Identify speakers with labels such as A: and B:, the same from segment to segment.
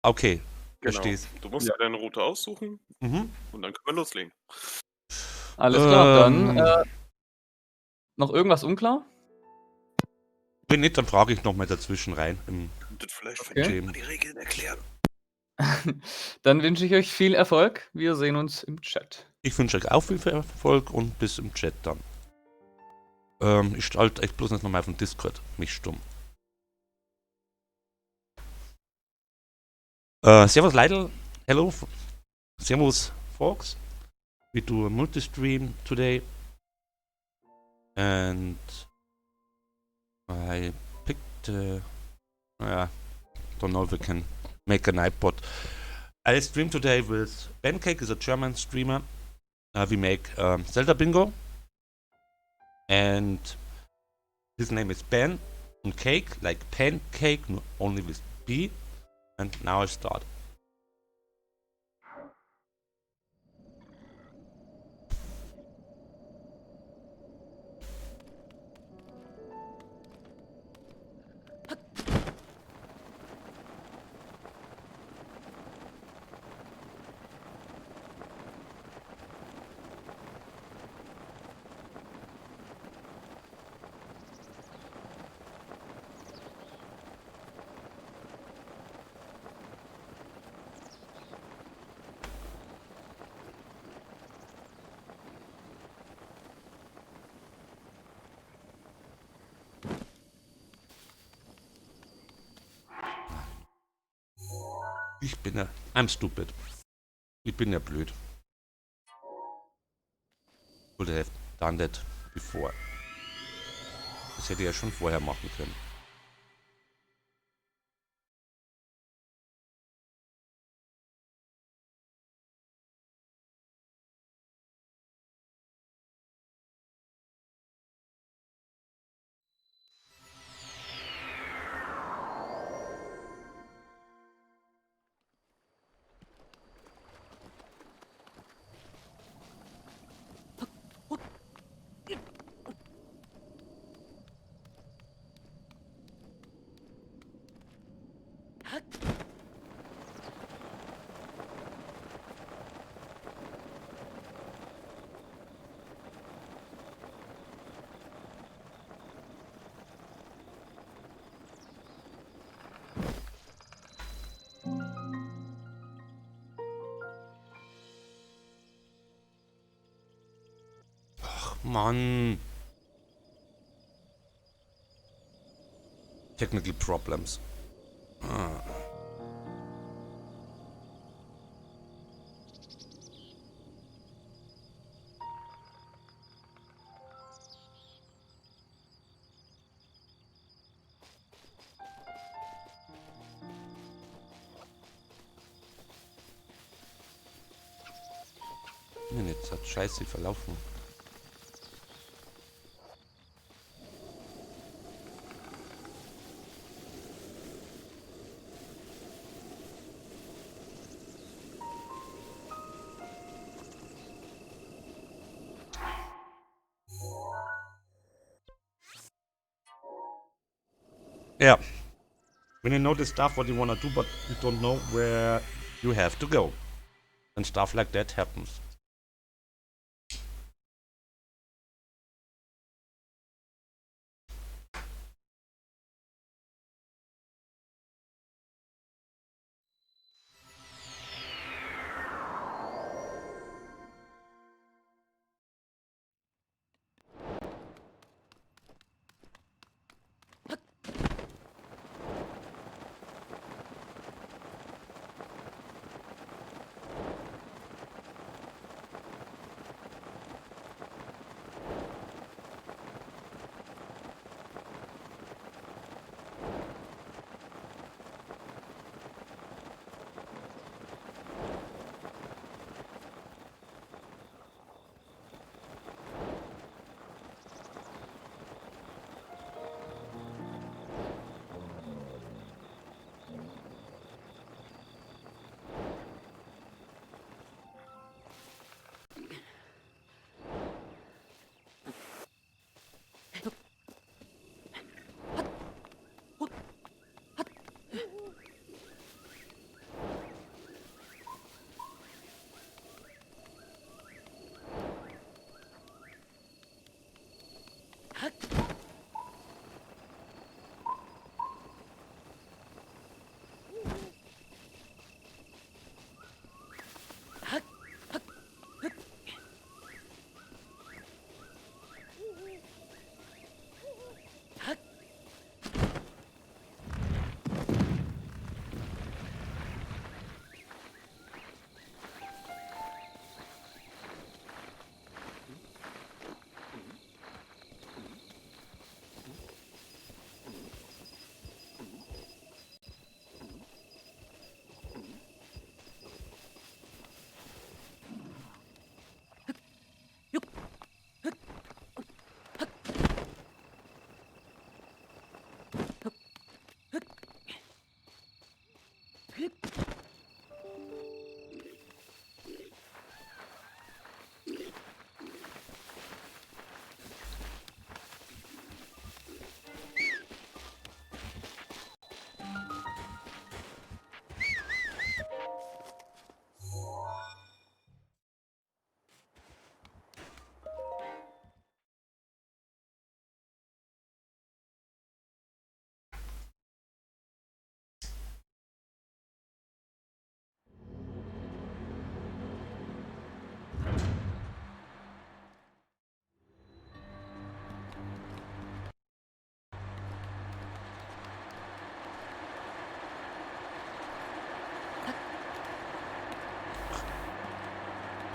A: Okay,
B: Genau.
A: versteh's.
B: Du musst
C: Ja.
B: dir deine Route aussuchen und dann können wir loslegen.
C: Alles klar, dann noch irgendwas unklar?
A: Wenn nicht, dann frage ich nochmal dazwischen rein. Im
B: Könntet vielleicht
C: Okay.
B: mal die Regeln erklären.
C: Dann wünsche ich euch viel Erfolg. Wir sehen uns im Chat.
A: Ich wünsche euch auch viel Erfolg und bis im Chat dann. Ich schalte euch bloß nicht nochmal auf den Discord mich stumm. Servus Leidl, hello, servus folks. We do a multi-stream today and I picked, don't know if we can make an iPod. I stream today with Bencake, is a German streamer. We make Zelda Bingo, and his name is Ben and Cake, like pancake, only with B. And now I start. Ich bin ja, I'm stupid. Ich bin ja blöd. Would have done that before. Das hätte ich ja schon vorher machen können. Mann. Technical problems. Ah. Nee, jetzt hat Scheiße verlaufen. Yeah. When you know the stuff, what you want to do, but you don't know where you have to go. And stuff like that happens.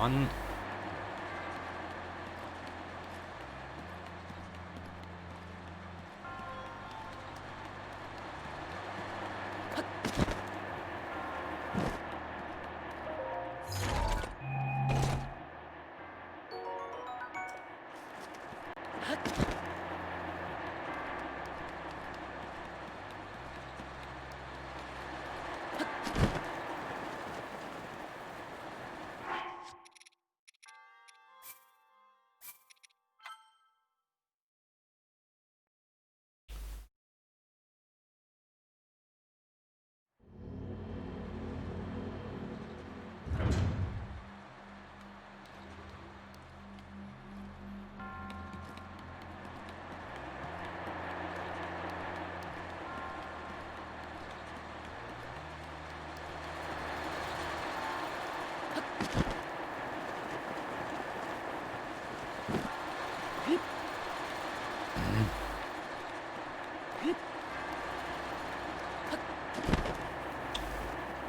A: One.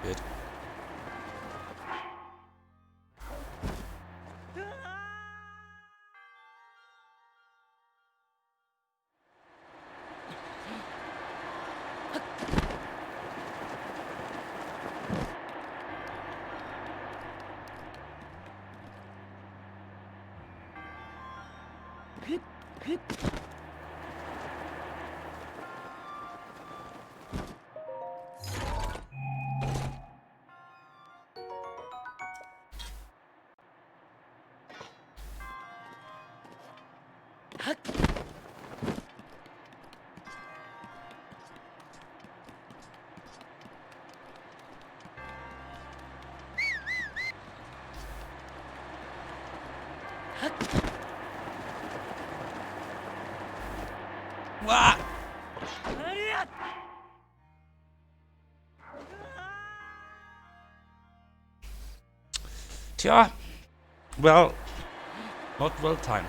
A: Bit. Wah! Tja, well, not well timed.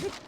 A: Oops.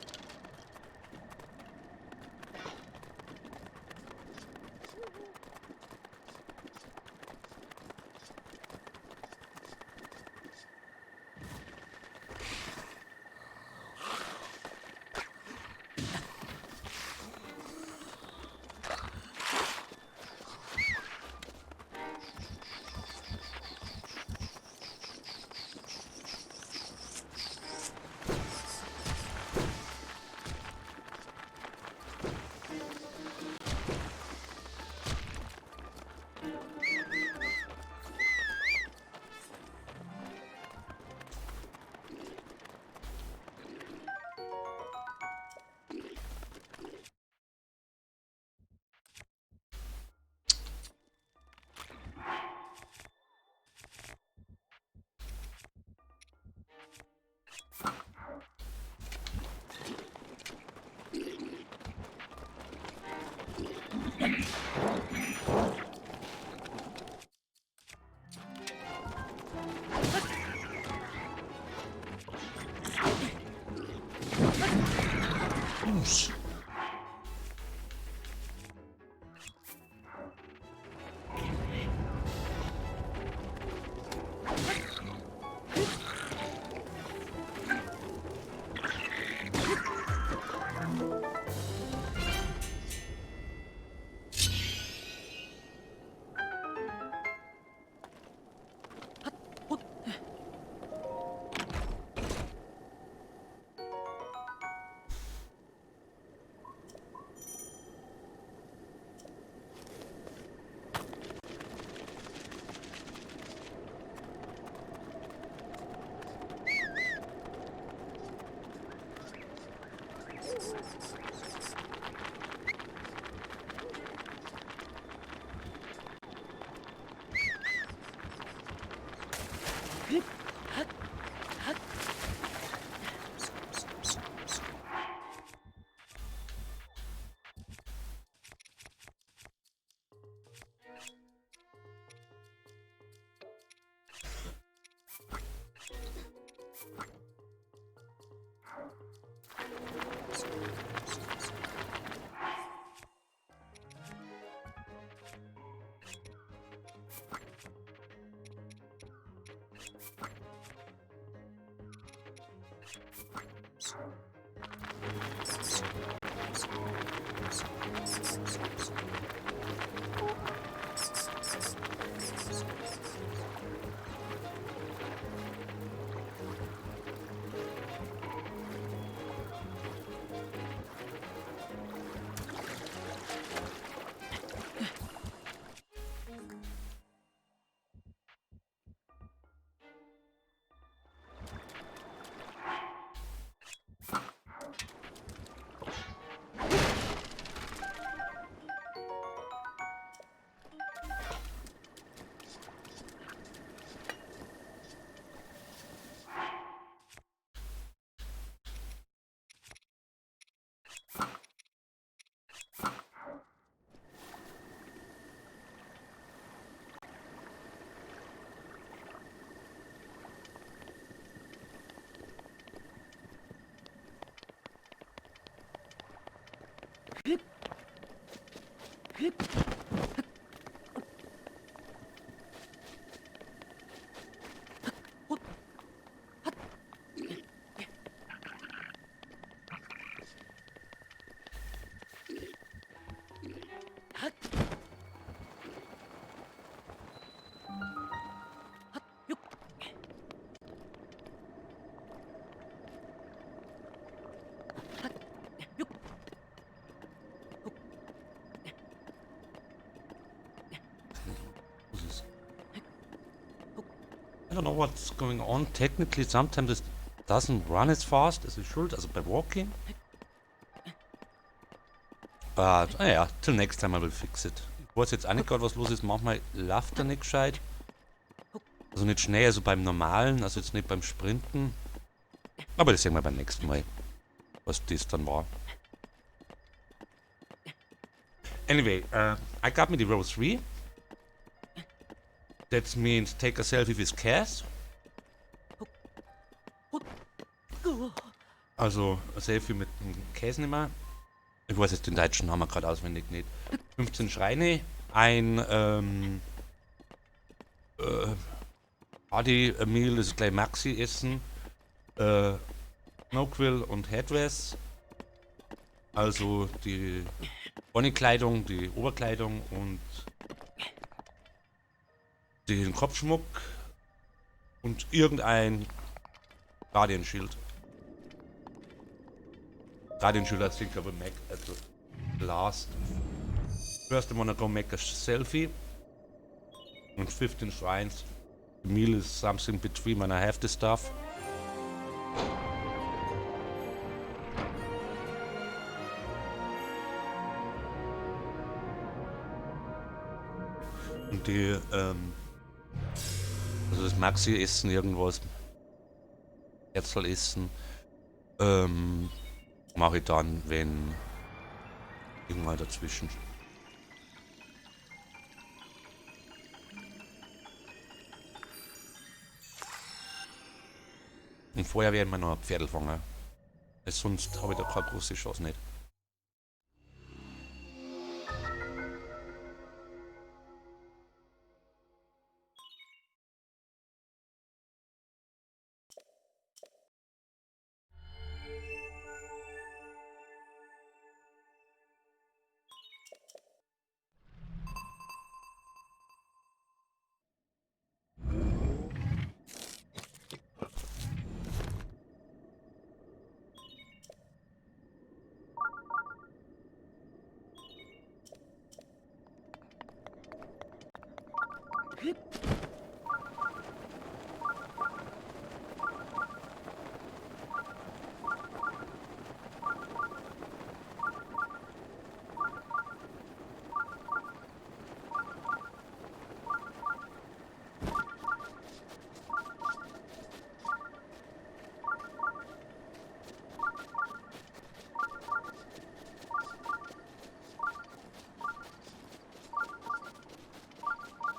A: I don't know what's going on. Technically, sometimes it doesn't run as fast as it should, also by walking. But, naja, till next time I will fix it. Ich weiß jetzt auch nicht gerade, was los ist. Manchmal läuft er nicht gescheit. Also nicht schnell, also beim normalen, also jetzt nicht beim Sprinten. Aber das sehen wir beim nächsten Mal, was das dann war. Anyway, I got me the row 3. That means take a selfie with Kaz. Also ein Selfie mit dem Käse nicht mehr. Ich weiß jetzt den deutschen Namen gerade auswendig nicht. 15 Schreine, ein Party Meal, das ist gleich Maxi essen, Snowquill und Headdress. Also die Pony-Kleidung, die Oberkleidung und den Kopfschmuck und irgendein Guardian Shield. Guardian Shield, I think I will make at the last. First I wanna go make a selfie. And 15 shrines. The meal is something between when I have the stuff. Und die, also das Maxi-Essen, irgendwas, Essen, mache ich dann, wenn irgendwann dazwischen. Und vorher werden wir noch ein Pferdl fangen. Weil sonst habe ich da keine große Chance nicht.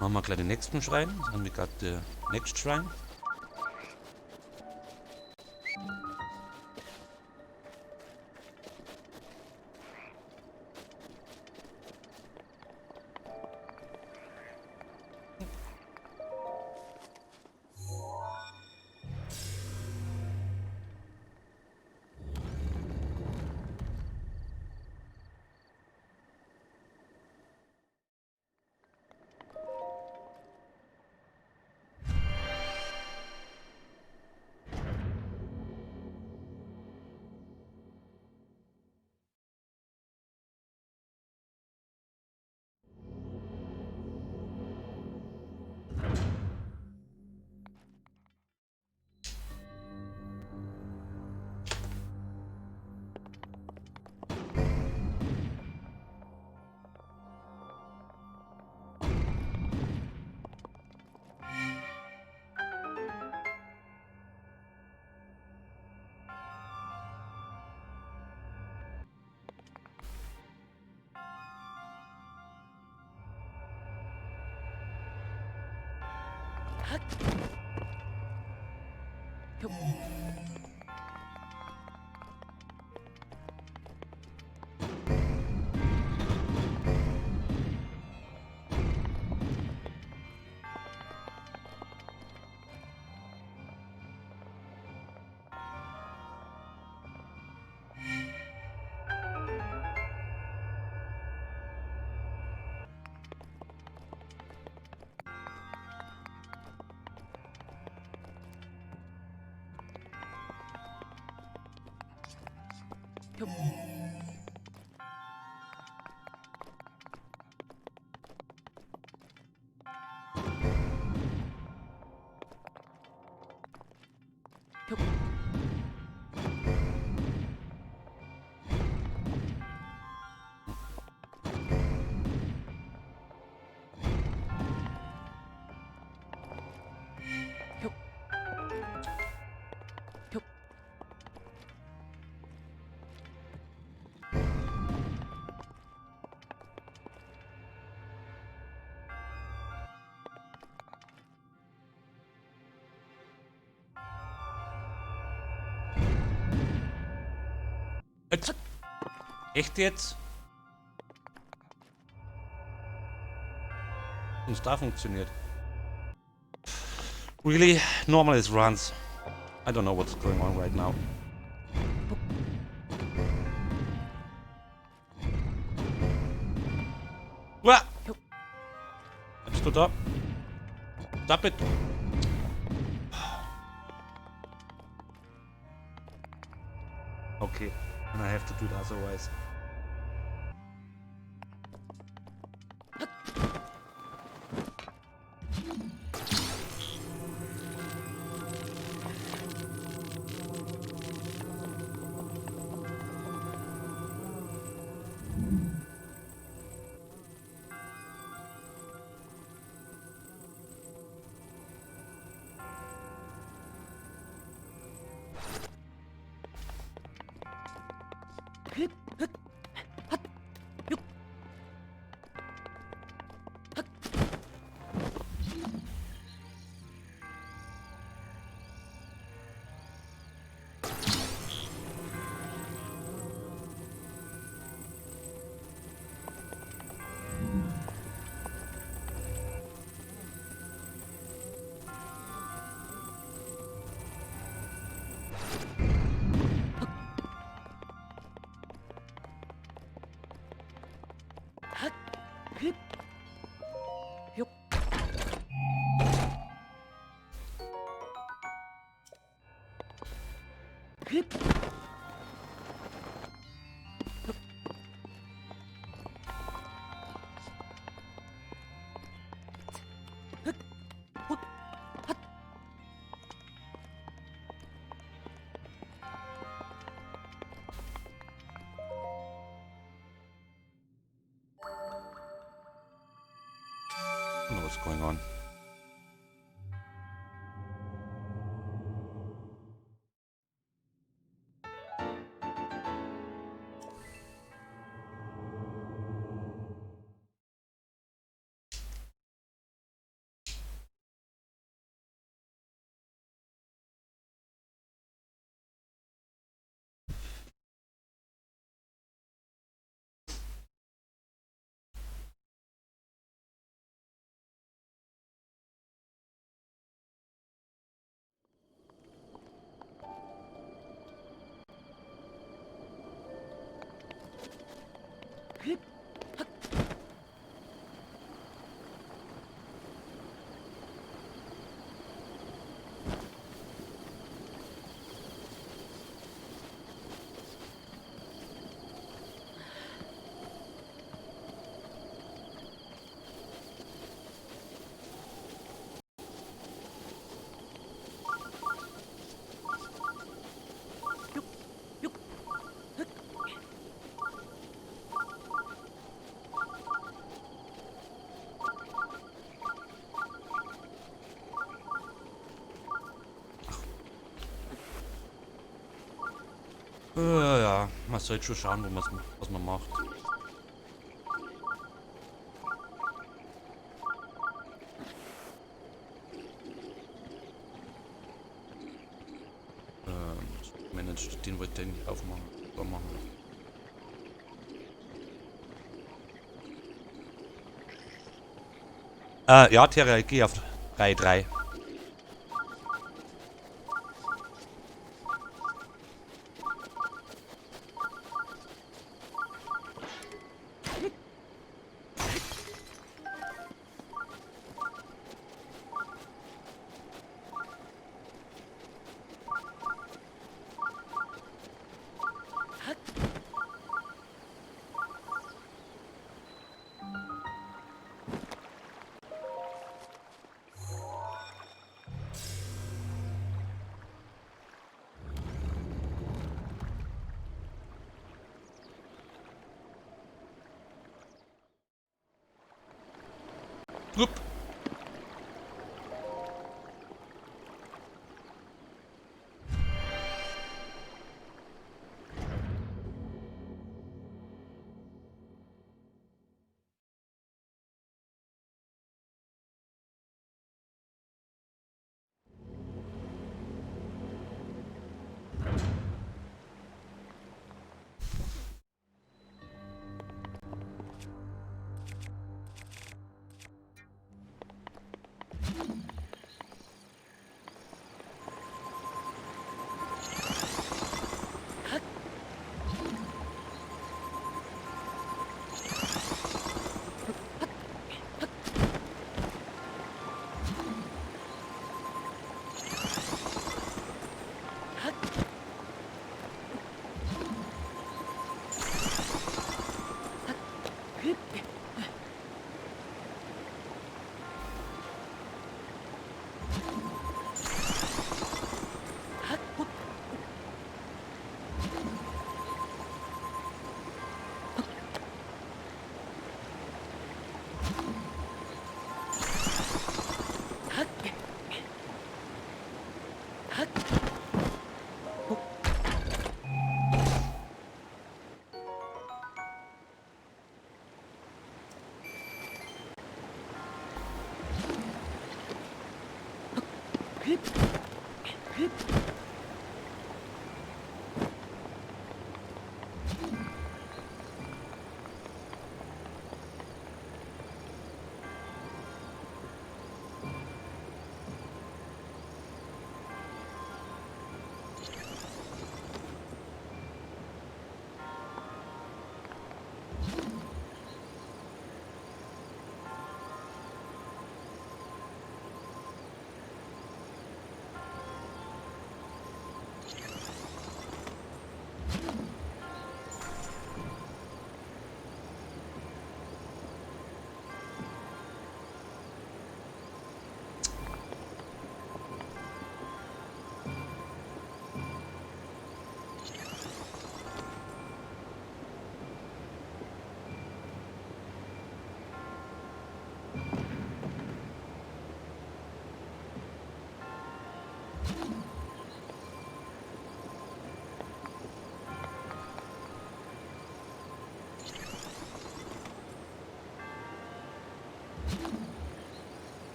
A: Machen wir gleich den nächsten Schrein. Dann we got the next shrine. Jetzt. Echt jetzt? Und da funktioniert. Really? Normally it runs. I don't know what's going on right now. Uah! Bleibst du da? Stop it! Okay, and I have to do it otherwise. I don't know what's going on. Ja, man sollte schon schauen, was man macht. Managed, den wollte ich nicht aufmachen. Da machen. Ja, Terra, ich geh auf 3-3. Upp.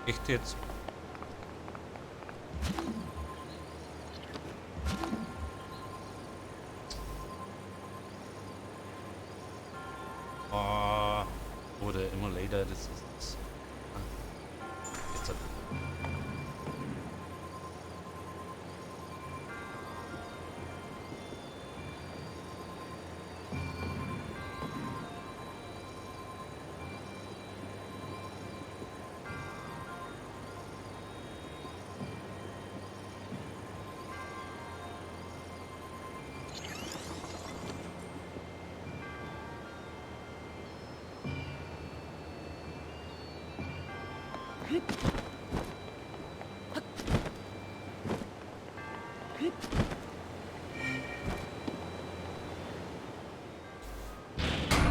A: Echt jetzt? Oh, oh, der Emulator, das ist... Jetzt hat...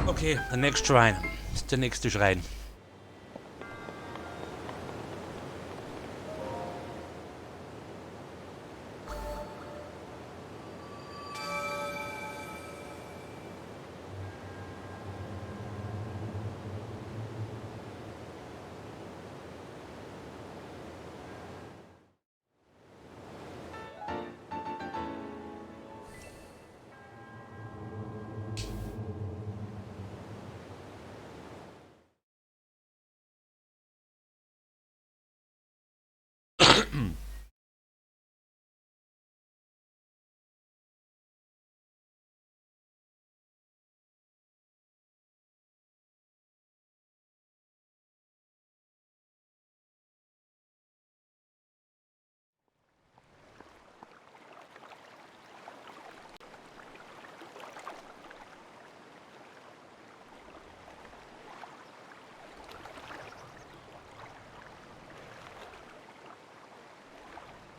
A: Okay, the next shrine. Das ist der nächste Schrein.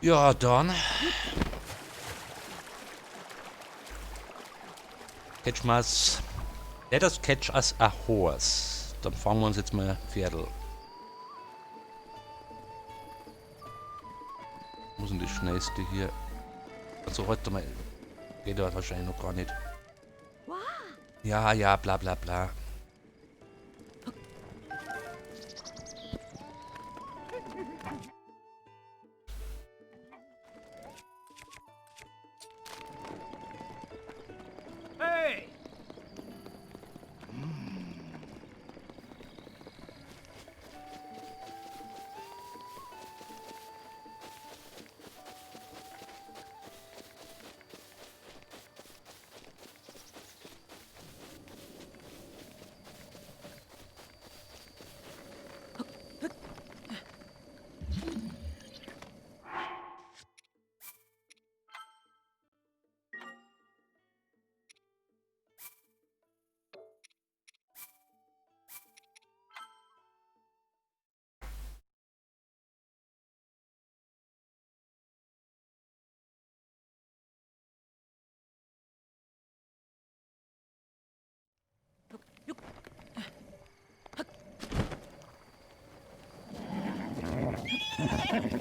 A: Ja, dann. Catch us. Let us catch us a horse. Dann fangen wir uns jetzt mal Pferdl. Wo ist denn das schnellste hier? Also heute mal. Geht ja wahrscheinlich noch gar nicht. Ja, ja, bla bla bla.
D: Hey.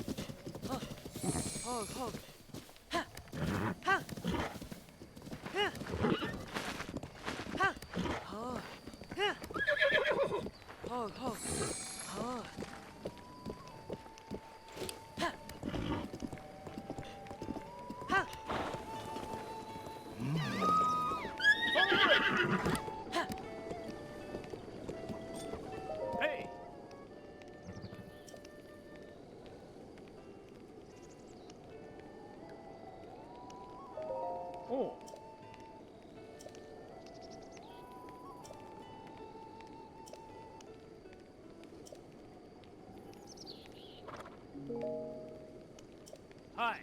D: Oh. Hi.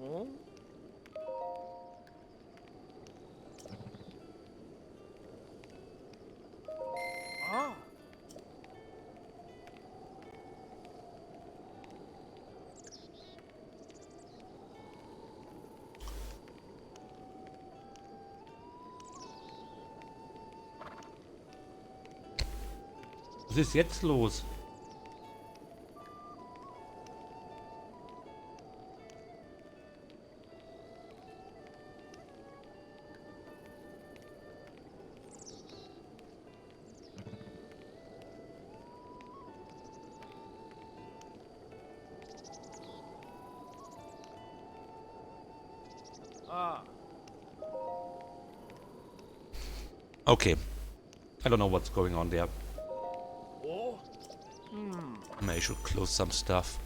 D: Oh. Ah.
A: Was ist jetzt los?
D: Ah.
A: Okay. I don't know what's going on there.
D: Oh. Hmm.
A: Maybe I should close some stuff.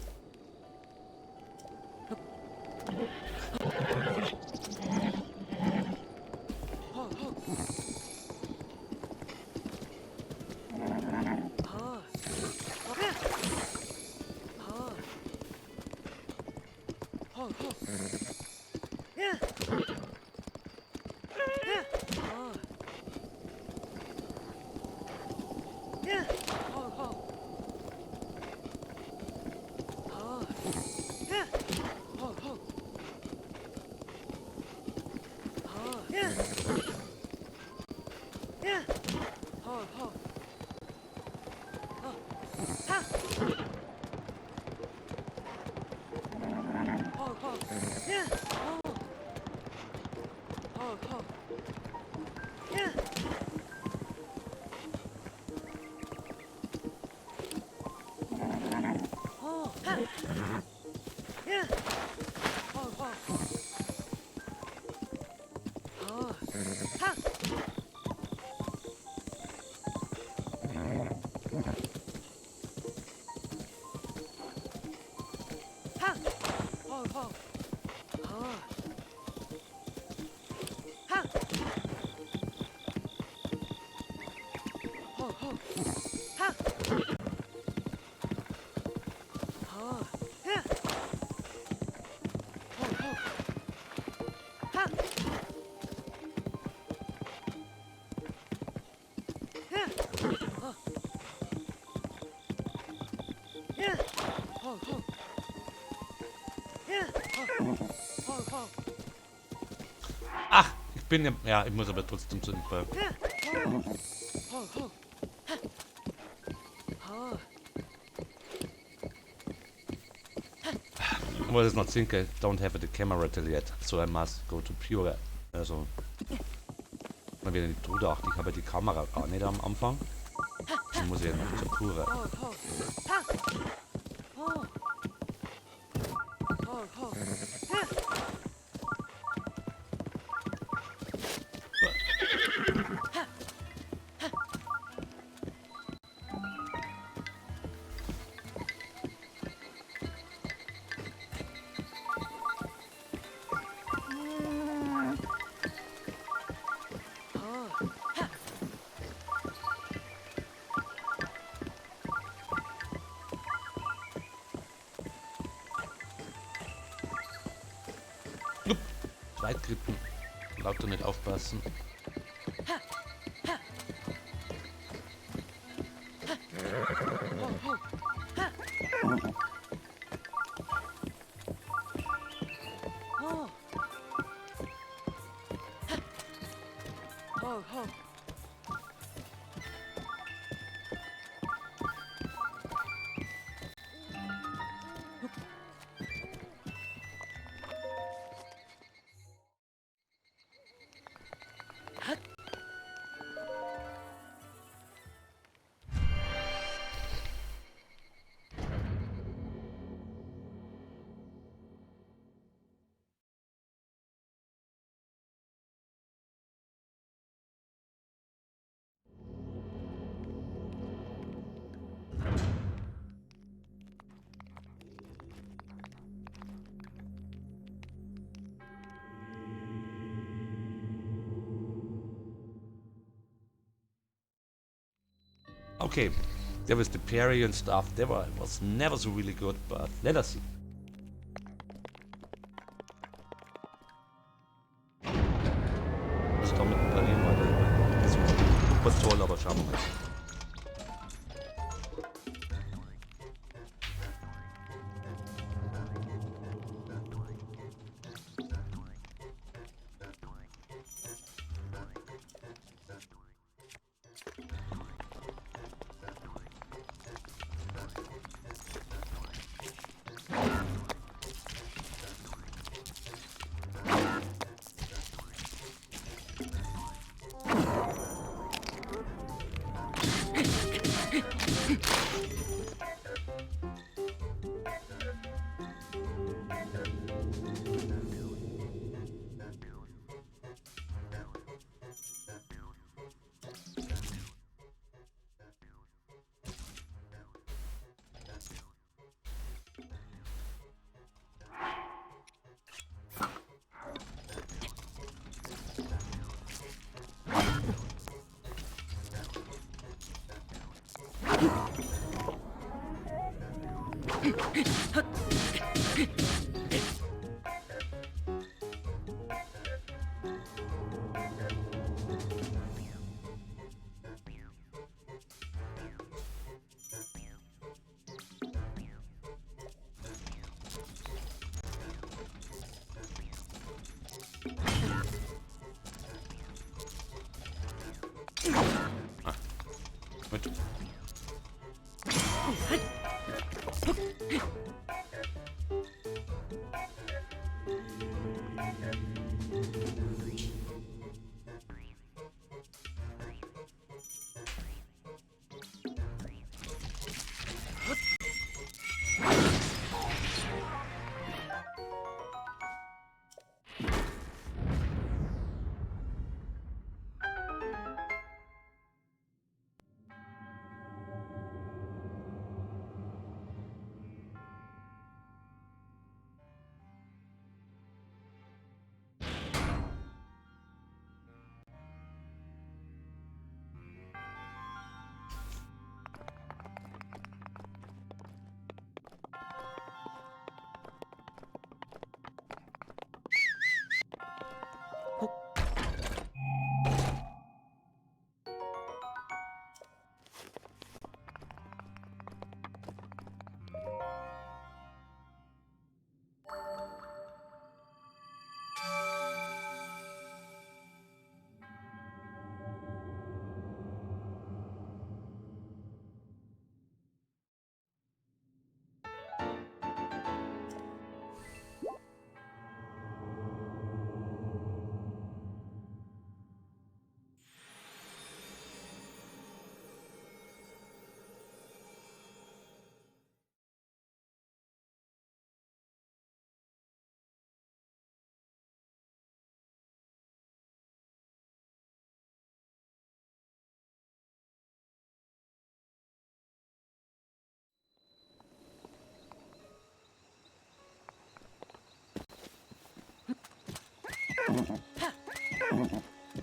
A: Ach, ich bin ja, ja, ich muss aber trotzdem zu dem Ball. Well, it's not think I don't have the camera till yet, so I must go to Pure. Also, mal wieder die Trude acht, ich habe die Kamera gar nicht am Anfang. Dann muss ich ja noch zur Pure. Zweitgrippen. Lauter nicht aufpassen.
D: Ho, ho.
A: Okay, there was the parry and stuff. There was never so really good, but let us see. Also da mit dem Parieren war der das war super toll, aber schauen wir mal. Mit.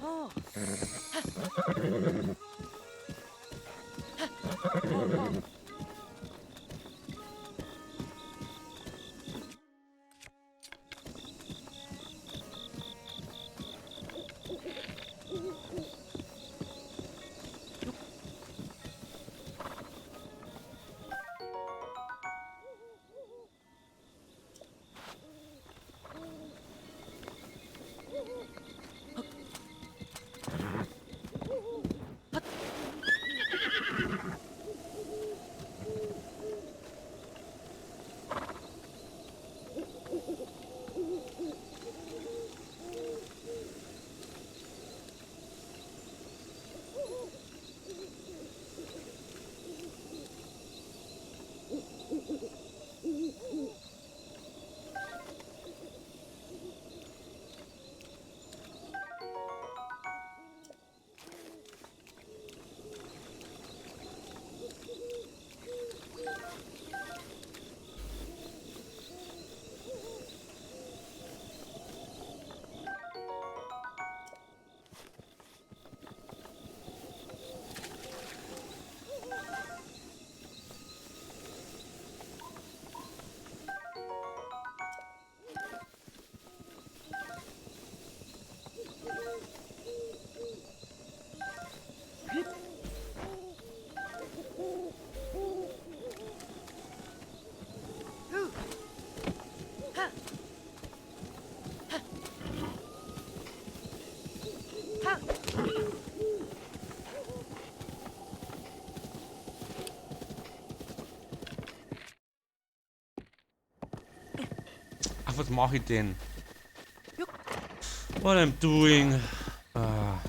D: Oh.
A: Ach, was mache ich denn? What I'm doing? Ah.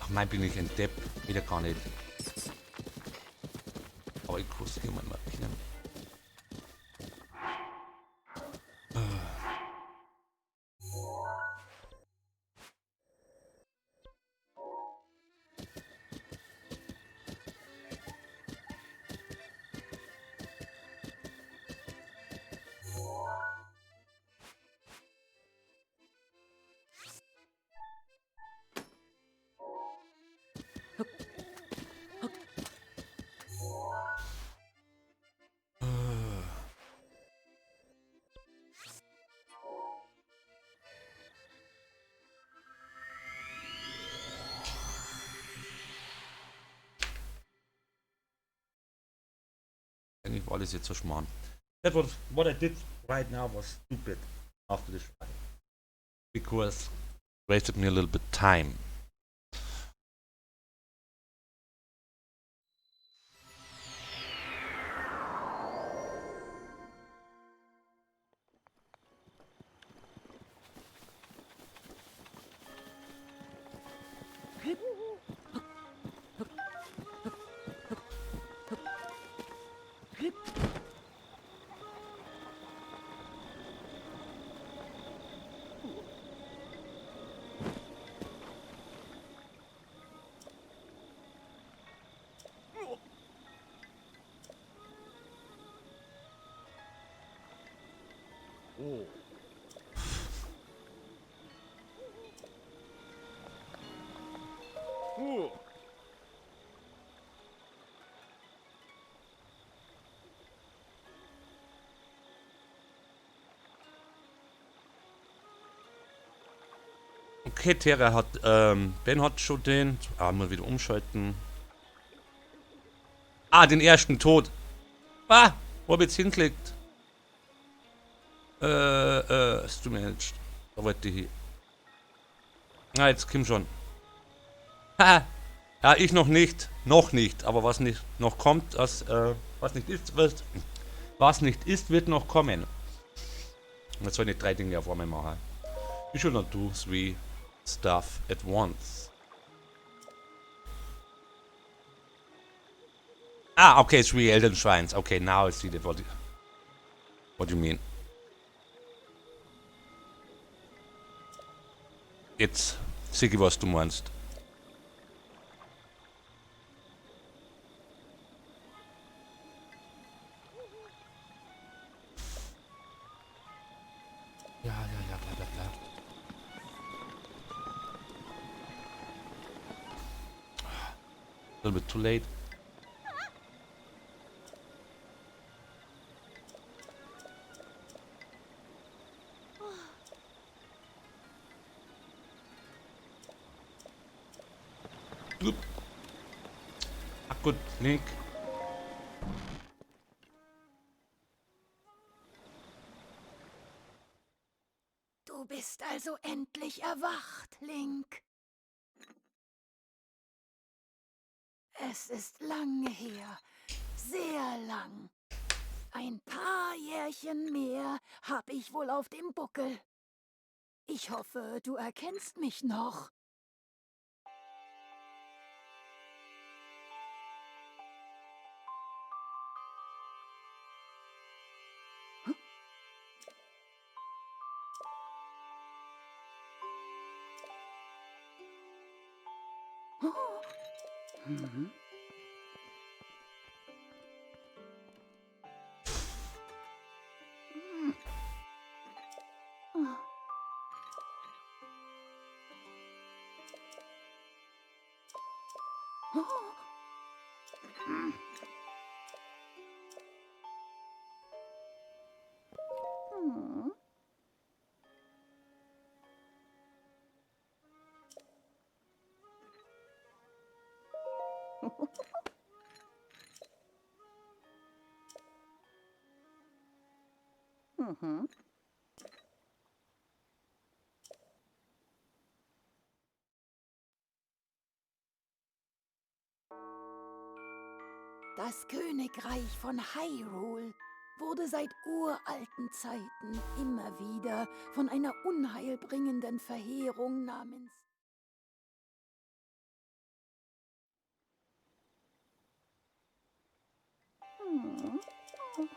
A: Ach mein, bin ich ein Depp. Wieder gar nicht. Aber ich muss hier mal markieren. Eigentlich war alles jetzt so Schmarrn. That was what I did right now was stupid after this try. Because wasted me a little bit time. Okay, Terra hat, Ben hat schon den. Ah, mal wieder umschalten. Ah, den ersten Tod. Ah, wo hab ich jetzt hinklickt? Stream Managed. Da wollte ich hin. Na, jetzt komm schon. Ha! Ja, ich noch nicht. Noch nicht. Aber was nicht noch kommt, das, was nicht ist, wird, was nicht ist, wird noch kommen. Jetzt soll ich nicht 3 Dinge auf einmal machen. You should not do 3 stuff at once. Ah, okay, 3 Elden Shrines. Okay, now I see what you mean. Jetzt sehe ich, was du meinst. Ja, ja, ja, bla, bla, bla. A little bit too late. Ach gut, Link.
E: Du bist also endlich erwacht, Link. Es ist lange her, sehr lang. Ein paar Jährchen mehr hab ich wohl auf dem Buckel. Ich hoffe, du erkennst mich noch. Mhm. Mhm. Das Königreich von Hyrule wurde seit uralten Zeiten immer wieder von einer unheilbringenden Verheerung namens Hm. Oh.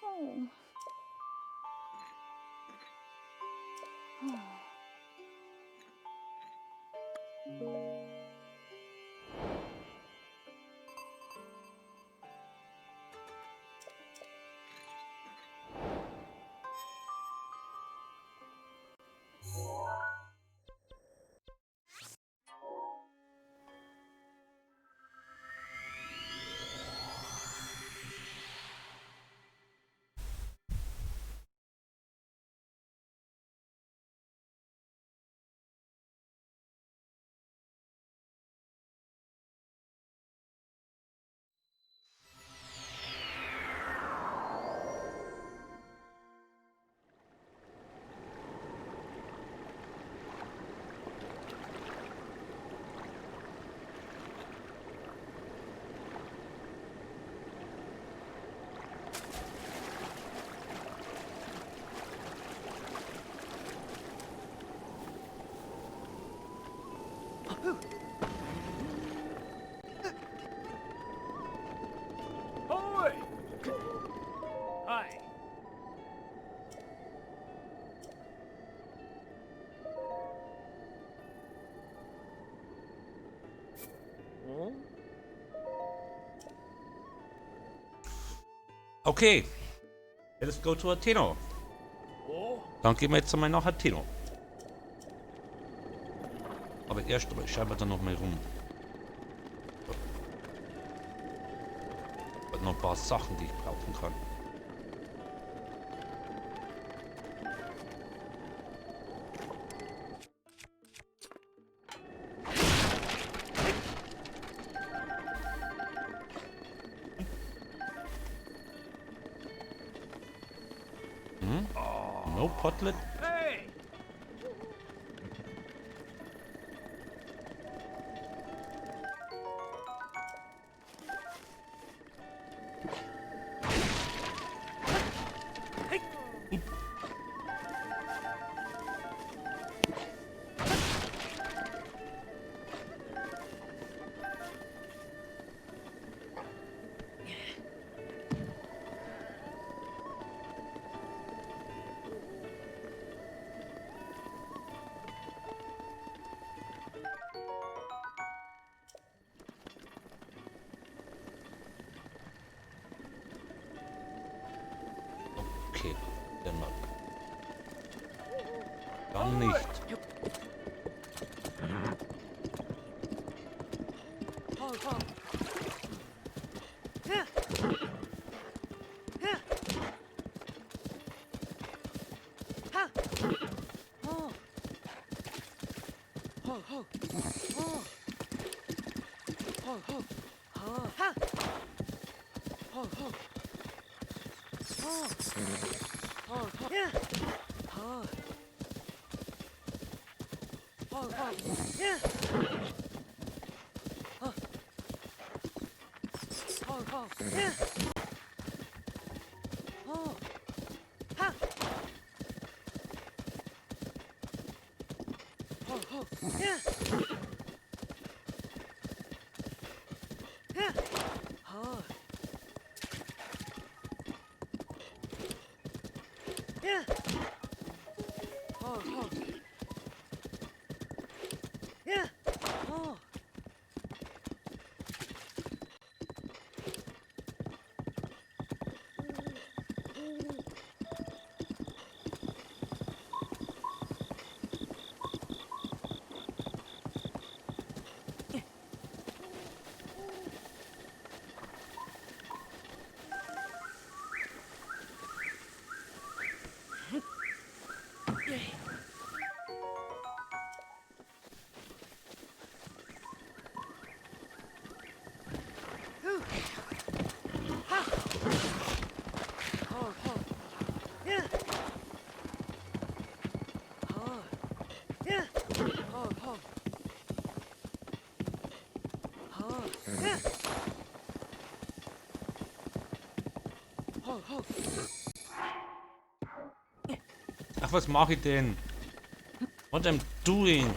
E: Oh.
D: Hoi! Hi. Oh?
A: Okay. Let us go to Hateno.
D: Oh?
A: Dann gehen wir jetzt einmal nach Hateno. Aber erst schauen wir da noch mal rum. So. Noch ein paar Sachen, die ich brauchen kann. Hm? No potlet.
D: Hey!
A: Okay, dann mal. Dann nicht. Ach, was mache ich denn? What I'm doing?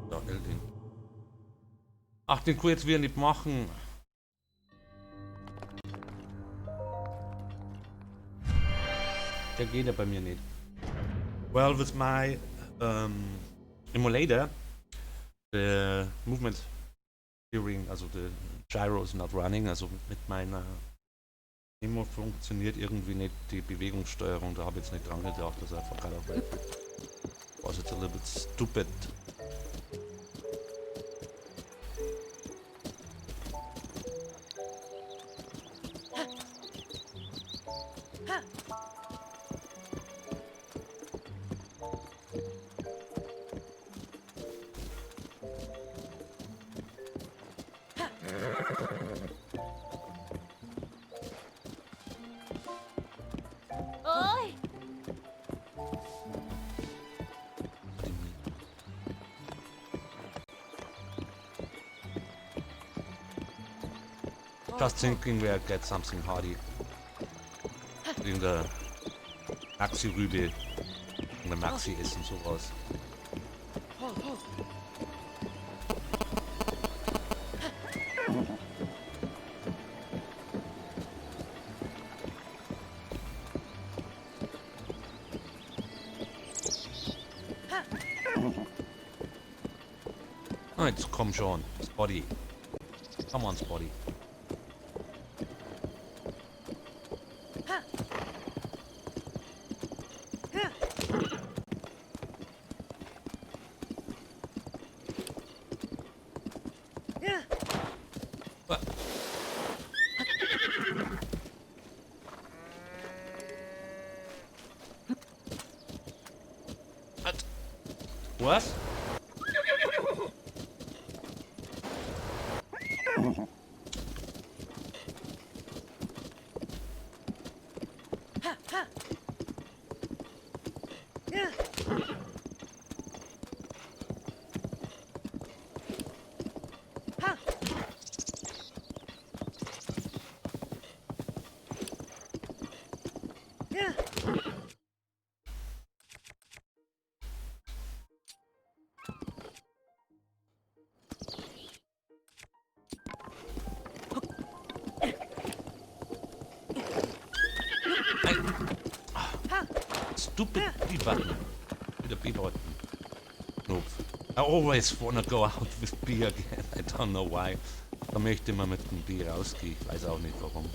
A: So, Eldin. Ach, den kann ich jetzt wieder nicht machen. Der geht ja bei mir nicht. Well, with my emulator, the movement steering, also the gyro is not running, also mit meiner Emo funktioniert irgendwie nicht die Bewegungssteuerung, da habe ich jetzt nicht dran gedacht, das ist einfach gerade auf. Was it's a little bit stupid.
E: Oi!
A: Just thinking where I get something hardy. In der Maxi-Rübe. In der Maxi essen sowas. Ah, jetzt komm schon, Spotty. Come on, Spotty. Was? Stupid B button. With the B button. Nope. I always wanna go out with B again. I don't know why. Da möchte man mit dem B rausgehen. Ich weiß auch nicht warum.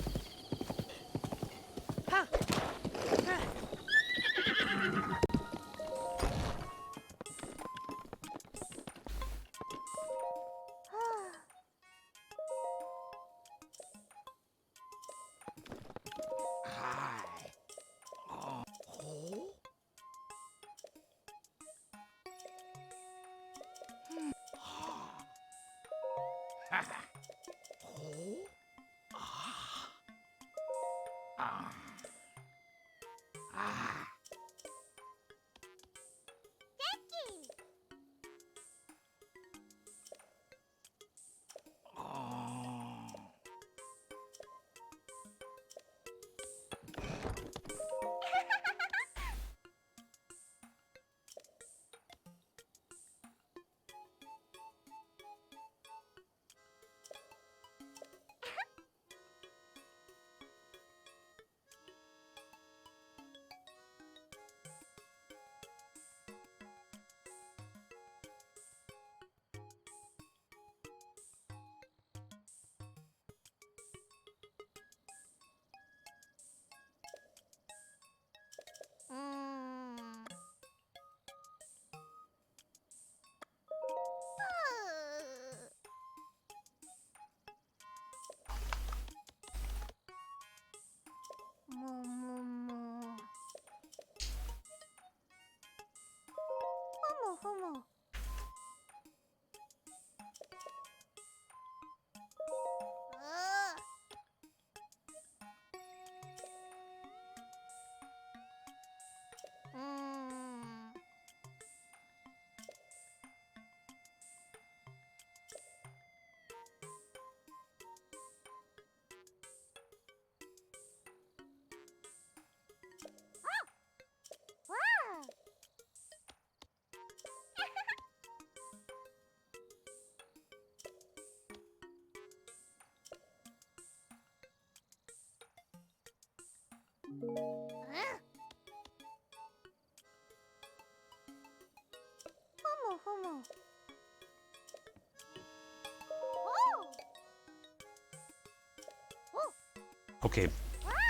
A: Okay,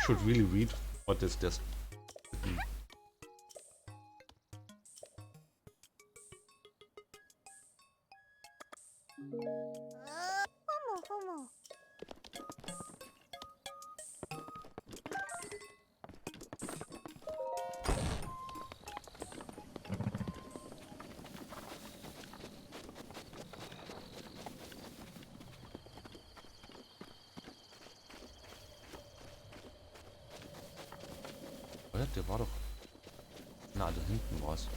A: should really read what is this. Der war doch... Na, da hinten war's.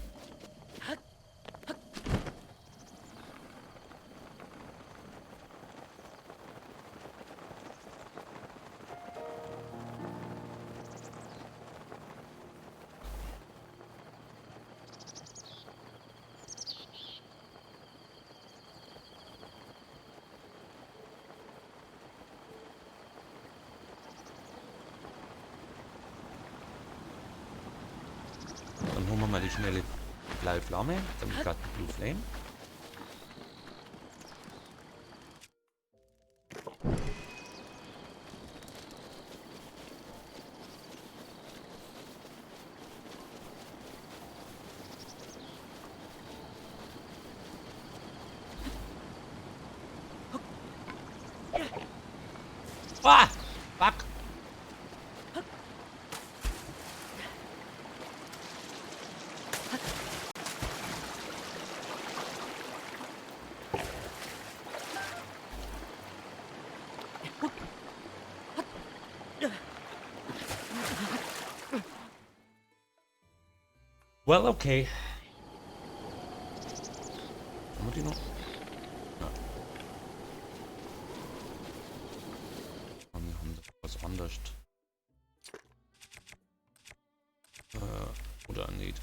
A: Dann holen wir mal die schnelle blaue Flamme, dann gerade die Blue Flame. Ah! Fuck! Well, okay. Haben wir die noch? Ja. Wir haben was anderes. Oder nicht.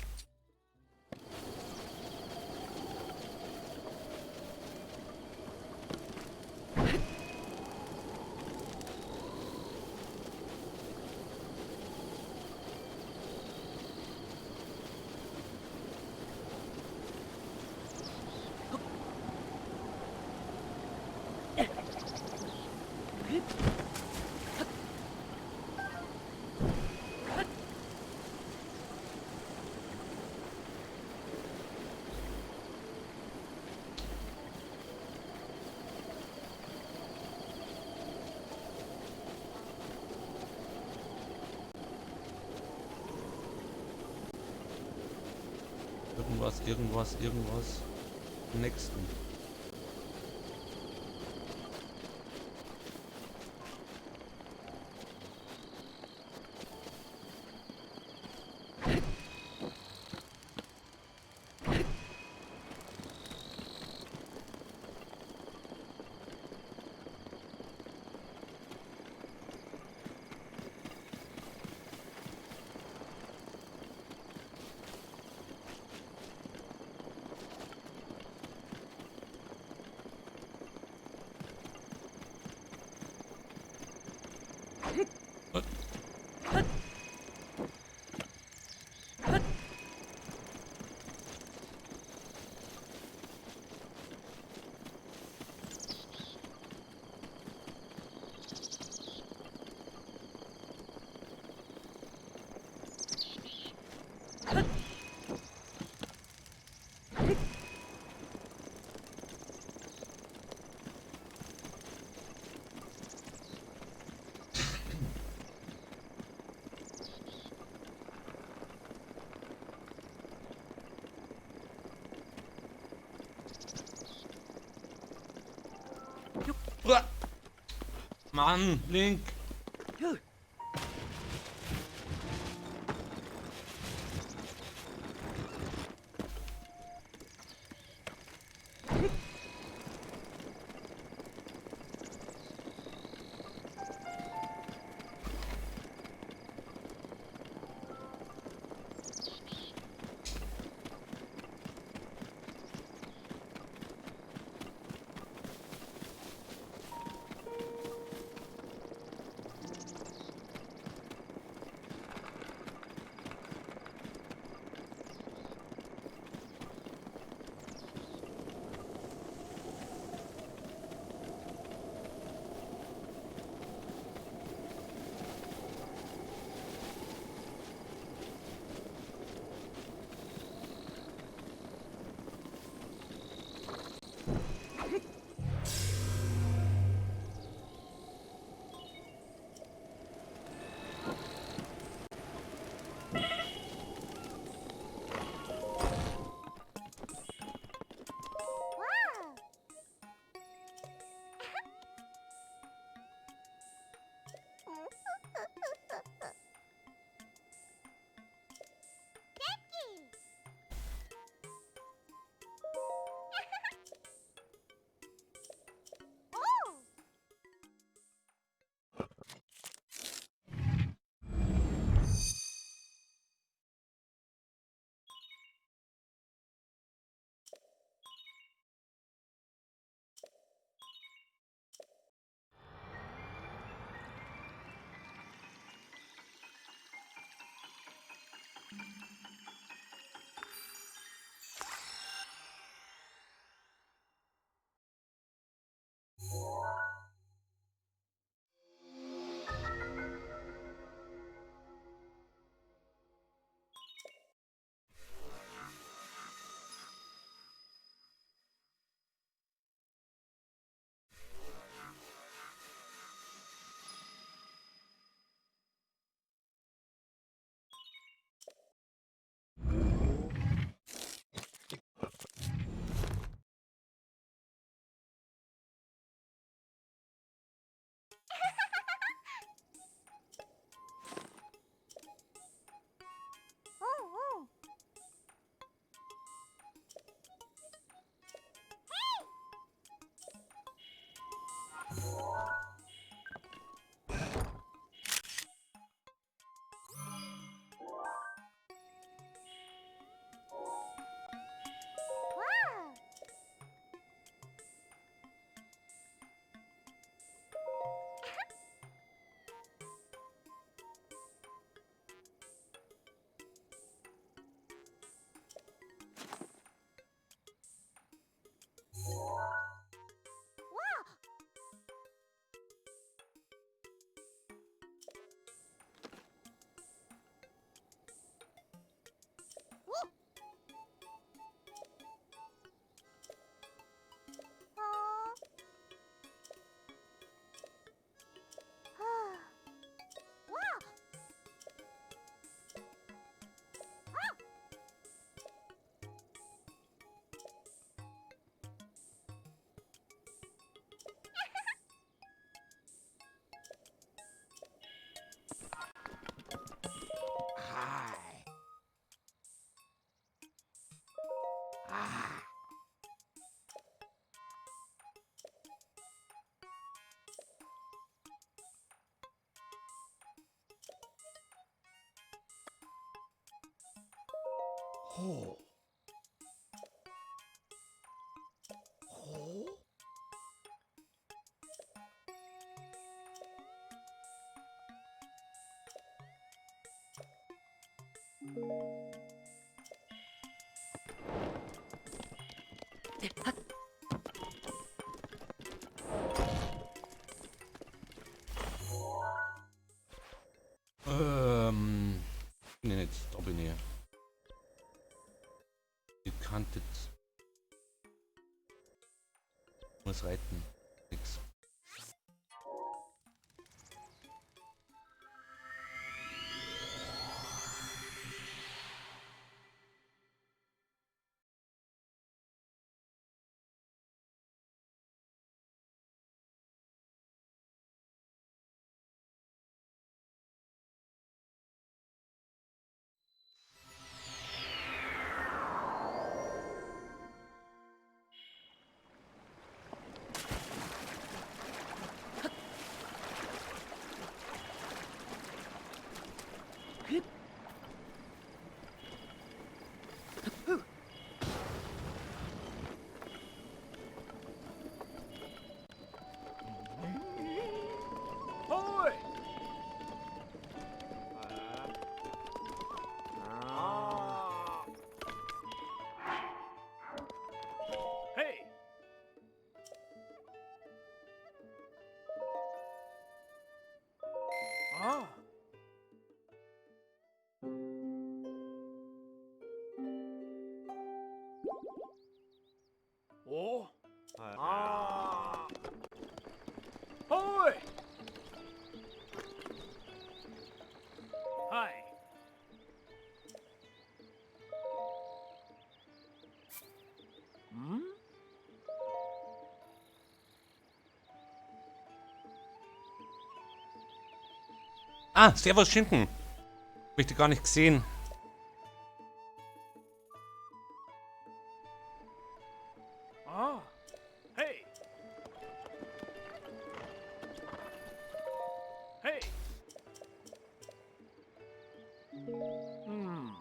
A: Irgendwas, irgendwas, irgendwas. Nächsten. Mann, Link.
D: Ho. Ho.
A: Nee, jetzt, da bin ich. Ich kann jetzt. Muss reiten. Nix.
D: Hoi! Hey! Ah! Oh! Ah! Hoi! Hi! Hm?
A: Ah, servus Schinken. Hab ich dich gar nicht gesehen.
D: Ah. Hey. Hey. Hm.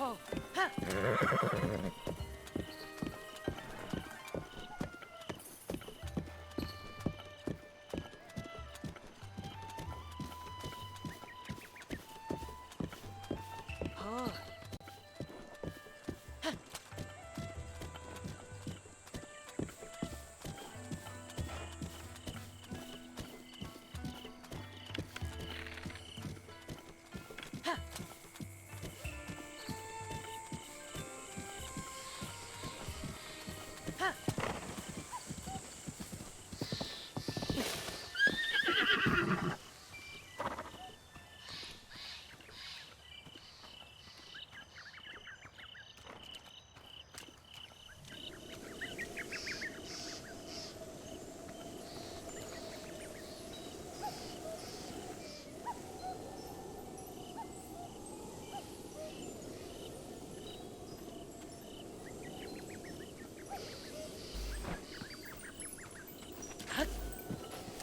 D: Oh.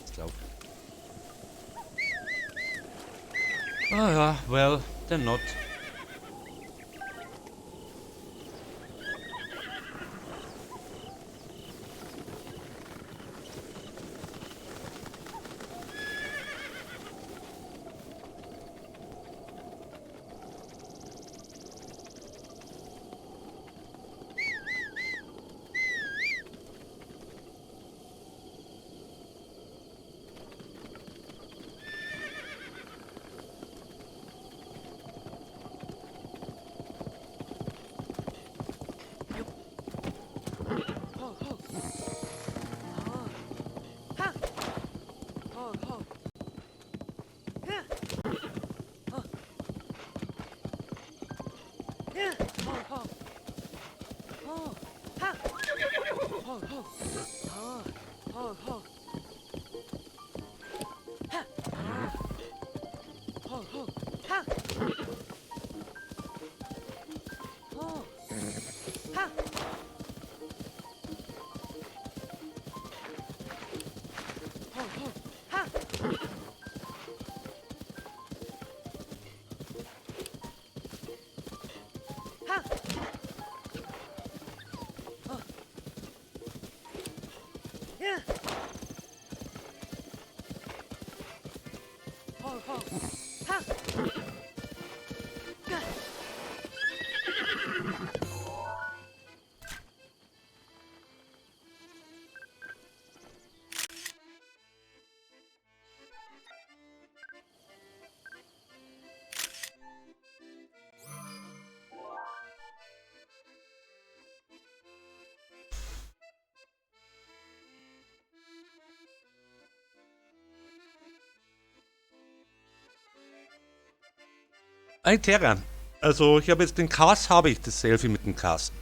A: Ich glaub. Ah ja, well, then not. Ein Terra. Also ich habe jetzt den Cars, habe ich das Selfie mit dem Cars.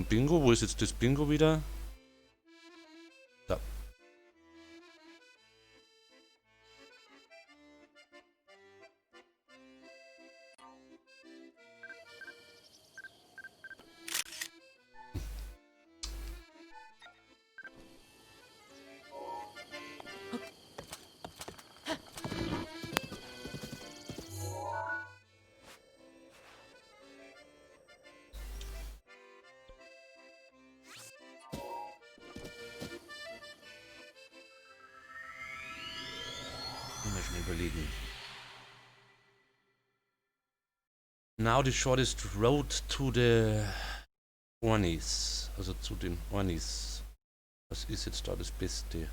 A: Bingo, wo ist jetzt das Bingo wieder? Da. Überlegen. Now the shortest road to the Ornis. Also zu den Ornis. Was ist jetzt da das Beste?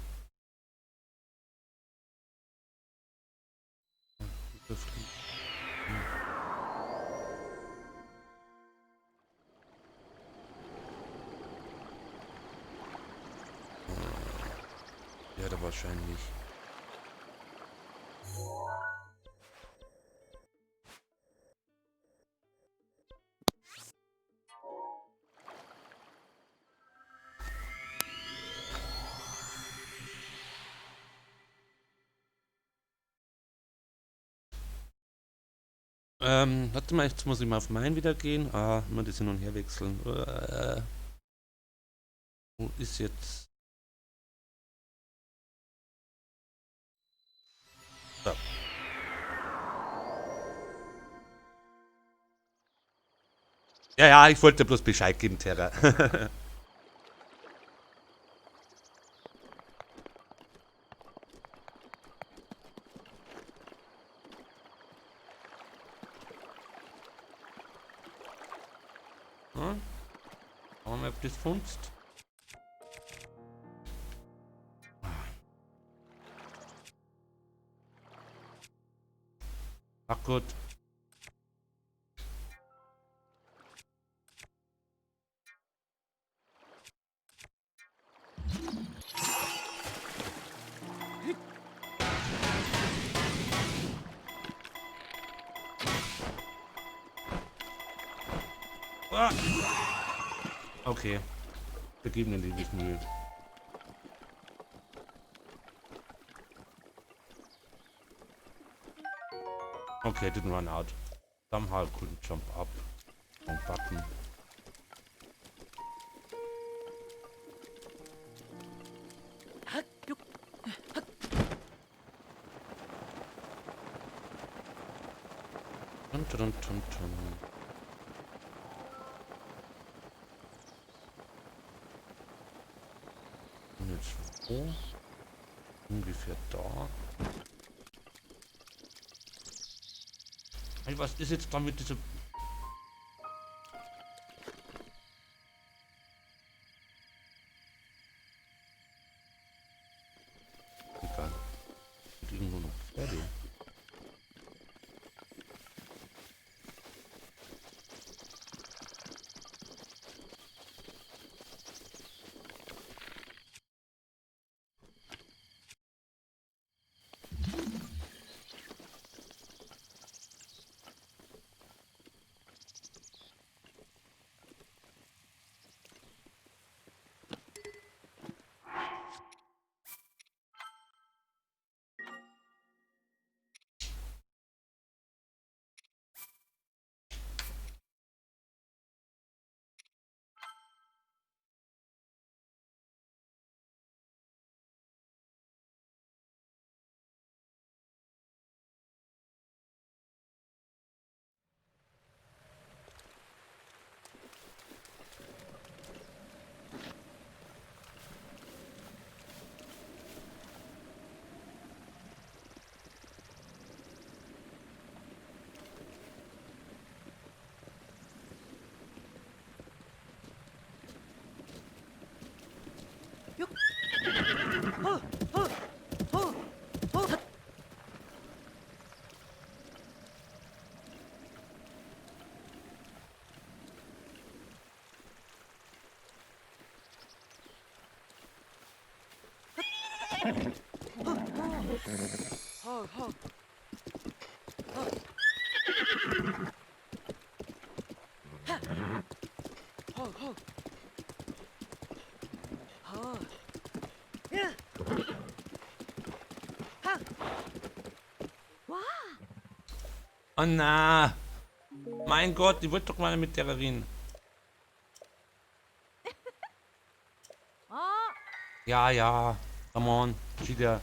A: Ja, da wahrscheinlich. Warte mal, jetzt muss ich mal auf meinen wieder gehen. Ah, immer das hin und her wechseln. Wo ist jetzt? Da. Ja, ja, ich wollte bloß Bescheid geben, Terra. Hm? Schauen wir mal, ob das funzt. Ach Gott. Ah. Okay. Vergebene Liebesmühe. Okay, didn't run out. Somehow I couldn't jump up. Wrong button. Dun, dun, dun, dun. Und jetzt wo? Ungefähr da. Hey, was ist jetzt da mit dieser... Egal. Irgendwo noch Pferde. Oh na! Mein Gott, die wird doch mal mit der reden. Ja, ja. Come on. Cheetah.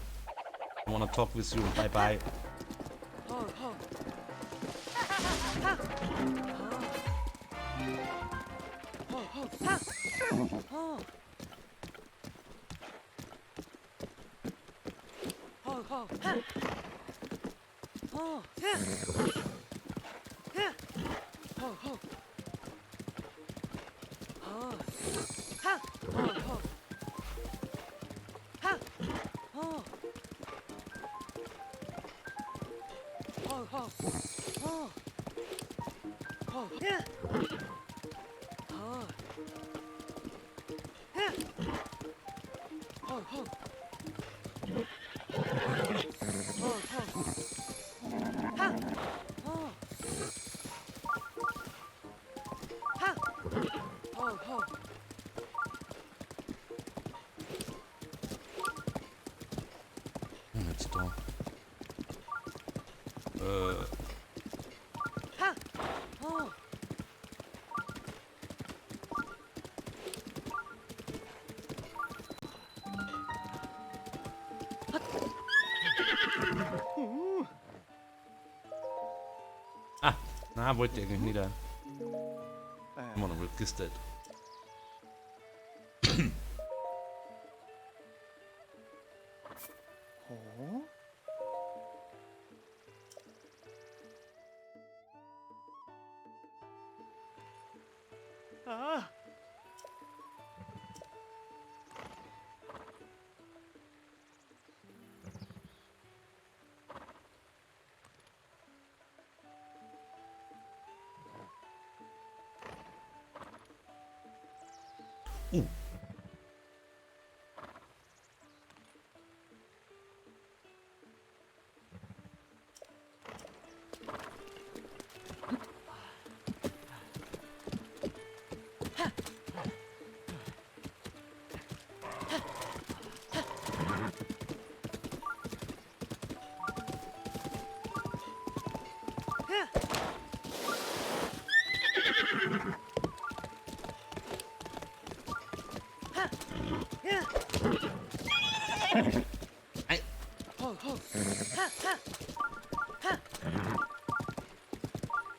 A: I wanna talk with you. Bye bye. Jetzt da. Ah, na, wollte ich eigentlich nicht. Immer noch registered.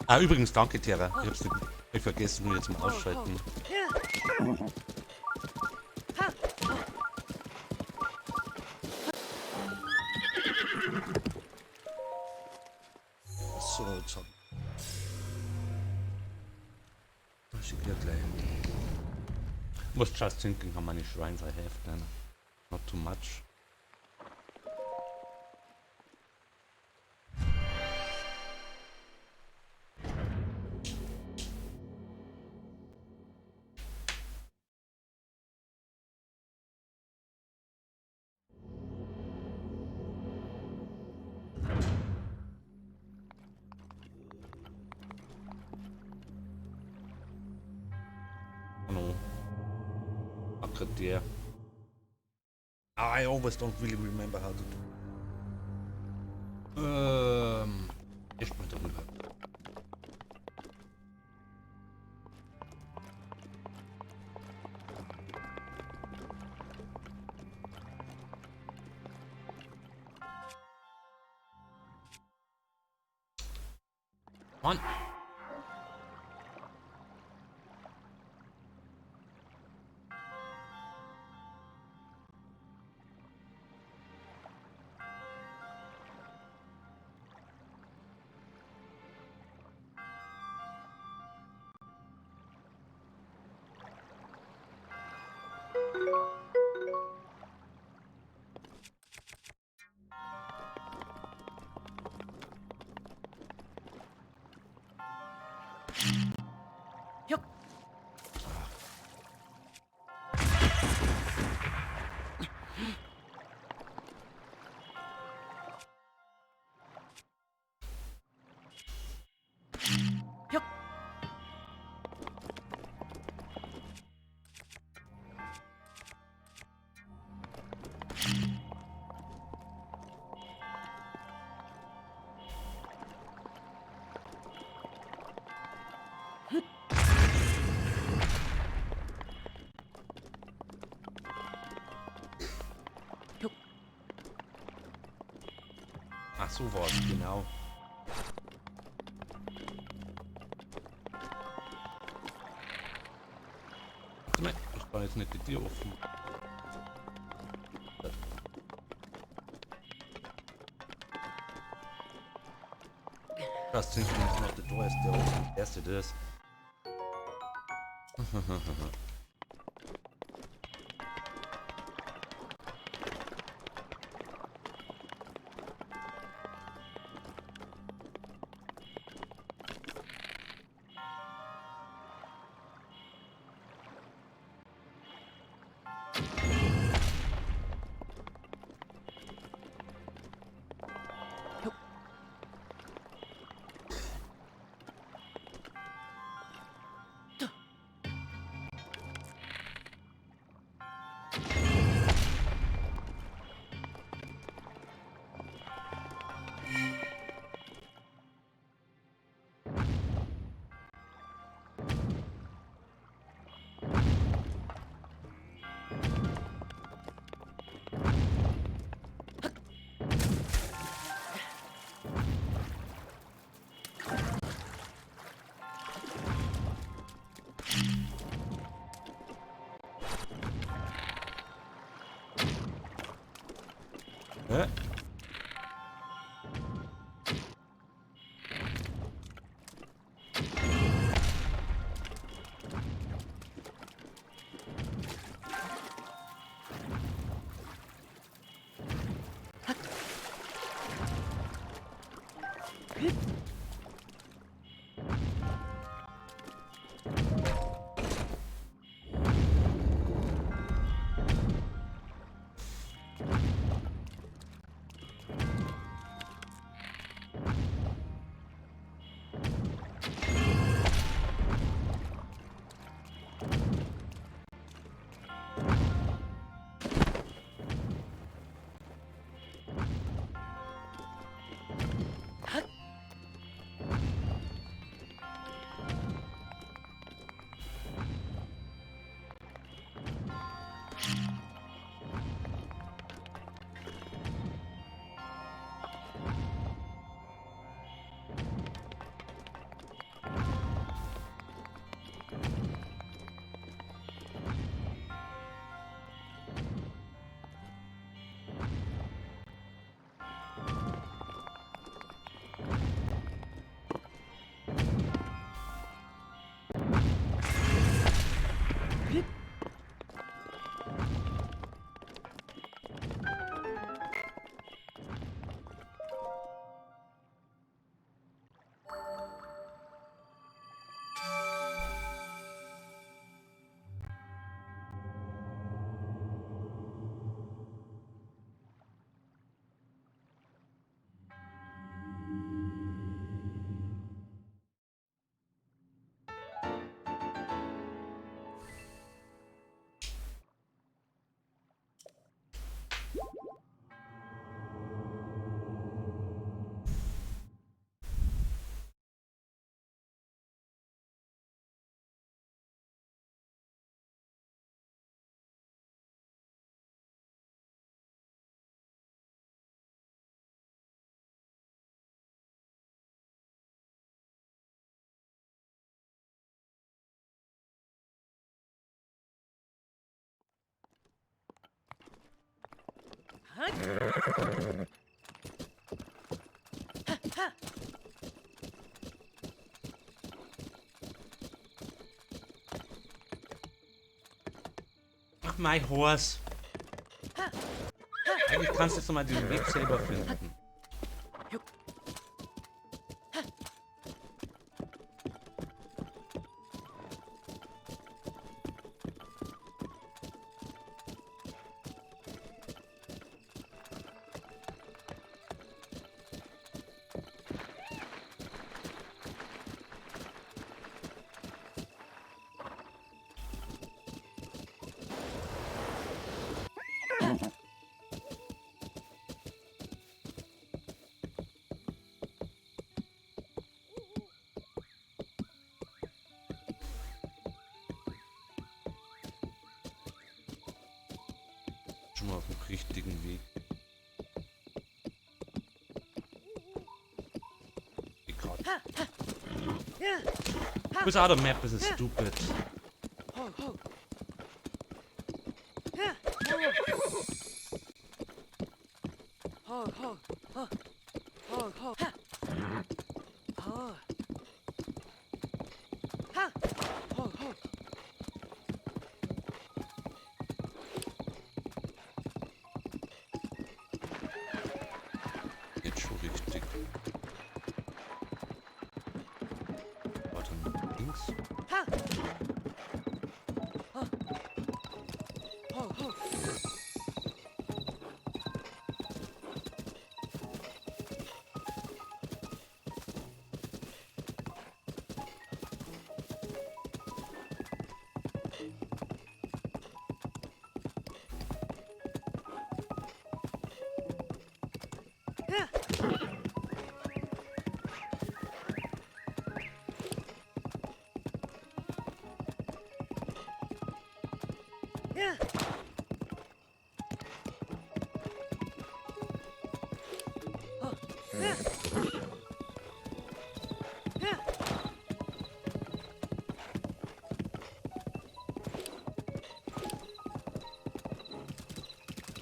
A: Ah, übrigens, danke, Terra. Ich hab's nicht vergessen, wieder zum Ausschalten. So, jetzt hab ich. Schick dir gleich. Was just thinking how many shrines I have then. Not too much. Oh no. There. I always don't really remember how to do. Erstmal darüber. Mann. Ach so war's, genau. Warte mal, ich kann jetzt nicht die Tür offen. Das thinking is not the door is still open. Yes, it is. Hä? Ach, my horse. Eigentlich kannst du jetzt noch mal den Weg selber finden. Schon mal auf dem richtigen Weg. Grad. Without a map, this is stupid. Jetzt schon richtig. Warte, links.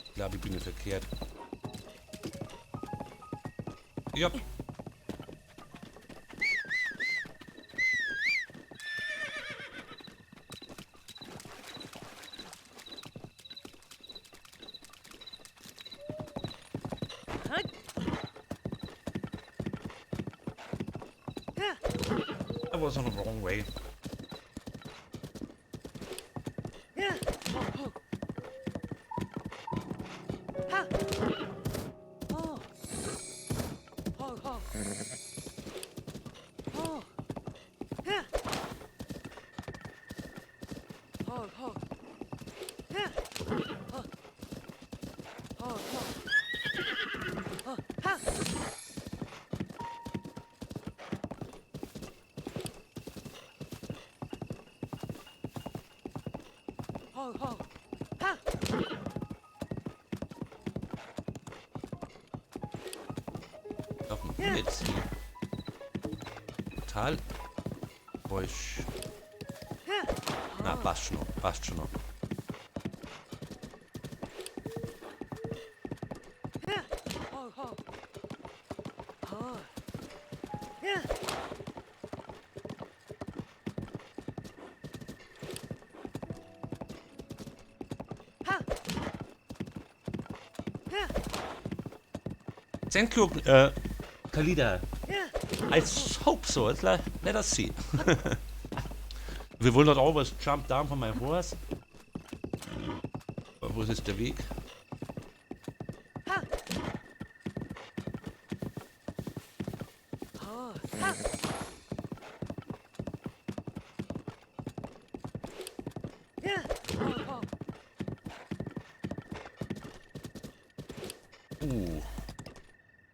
A: Ich glaube, ich bin hier verkehrt. Ja. I was on the wrong way. Jetzt hier. Total falsch. Na, passt schon noch, passt schon noch. Thank you, Kalida. I hope so. Let us see. We will not always jump down from my horse. Wo ist der Weg?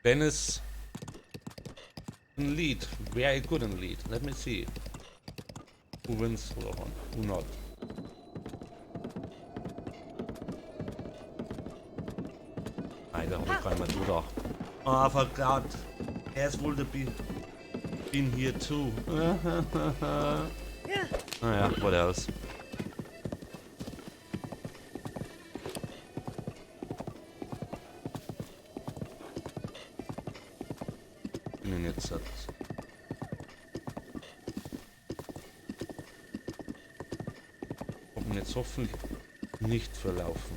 A: Ben is in lead, very good in lead. Let me see who wins or who not. Nein, da hab ich gerade mal durch. Oh, forgot. Es would be been here too. Naja, what else? Und jetzt hoffentlich nicht verlaufen.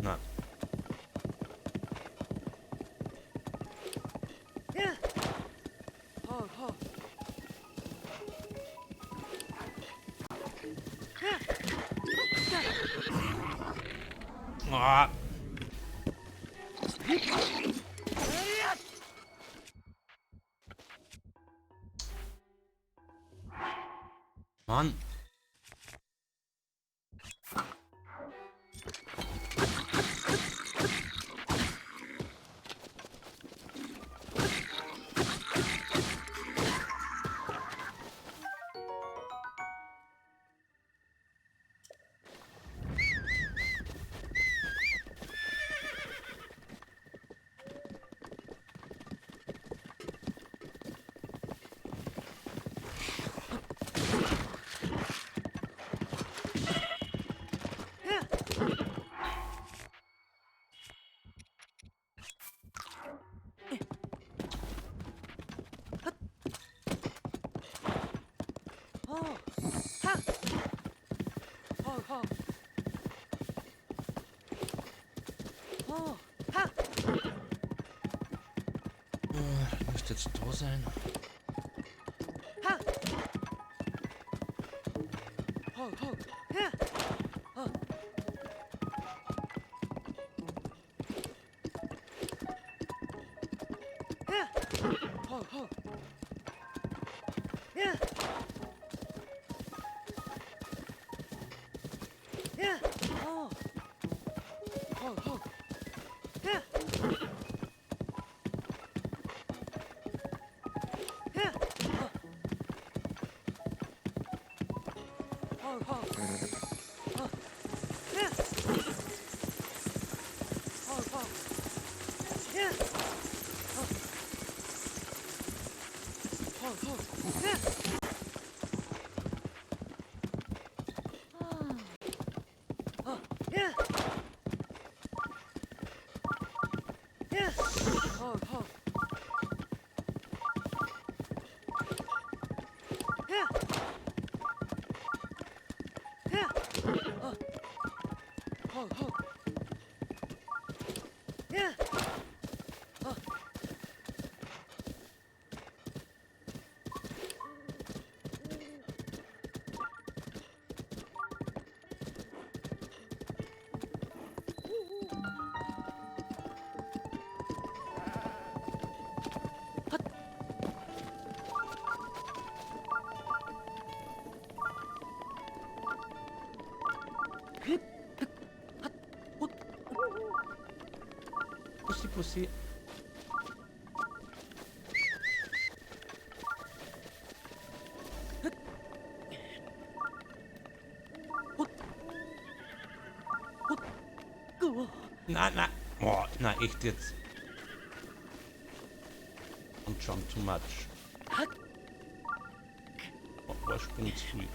A: Na. Ah. Mann. Müsste jetzt da sein. Pussy, Pussy. Na, na. Oh, na, echt jetzt. Und schon too much. Oh, war Sprung zu früh.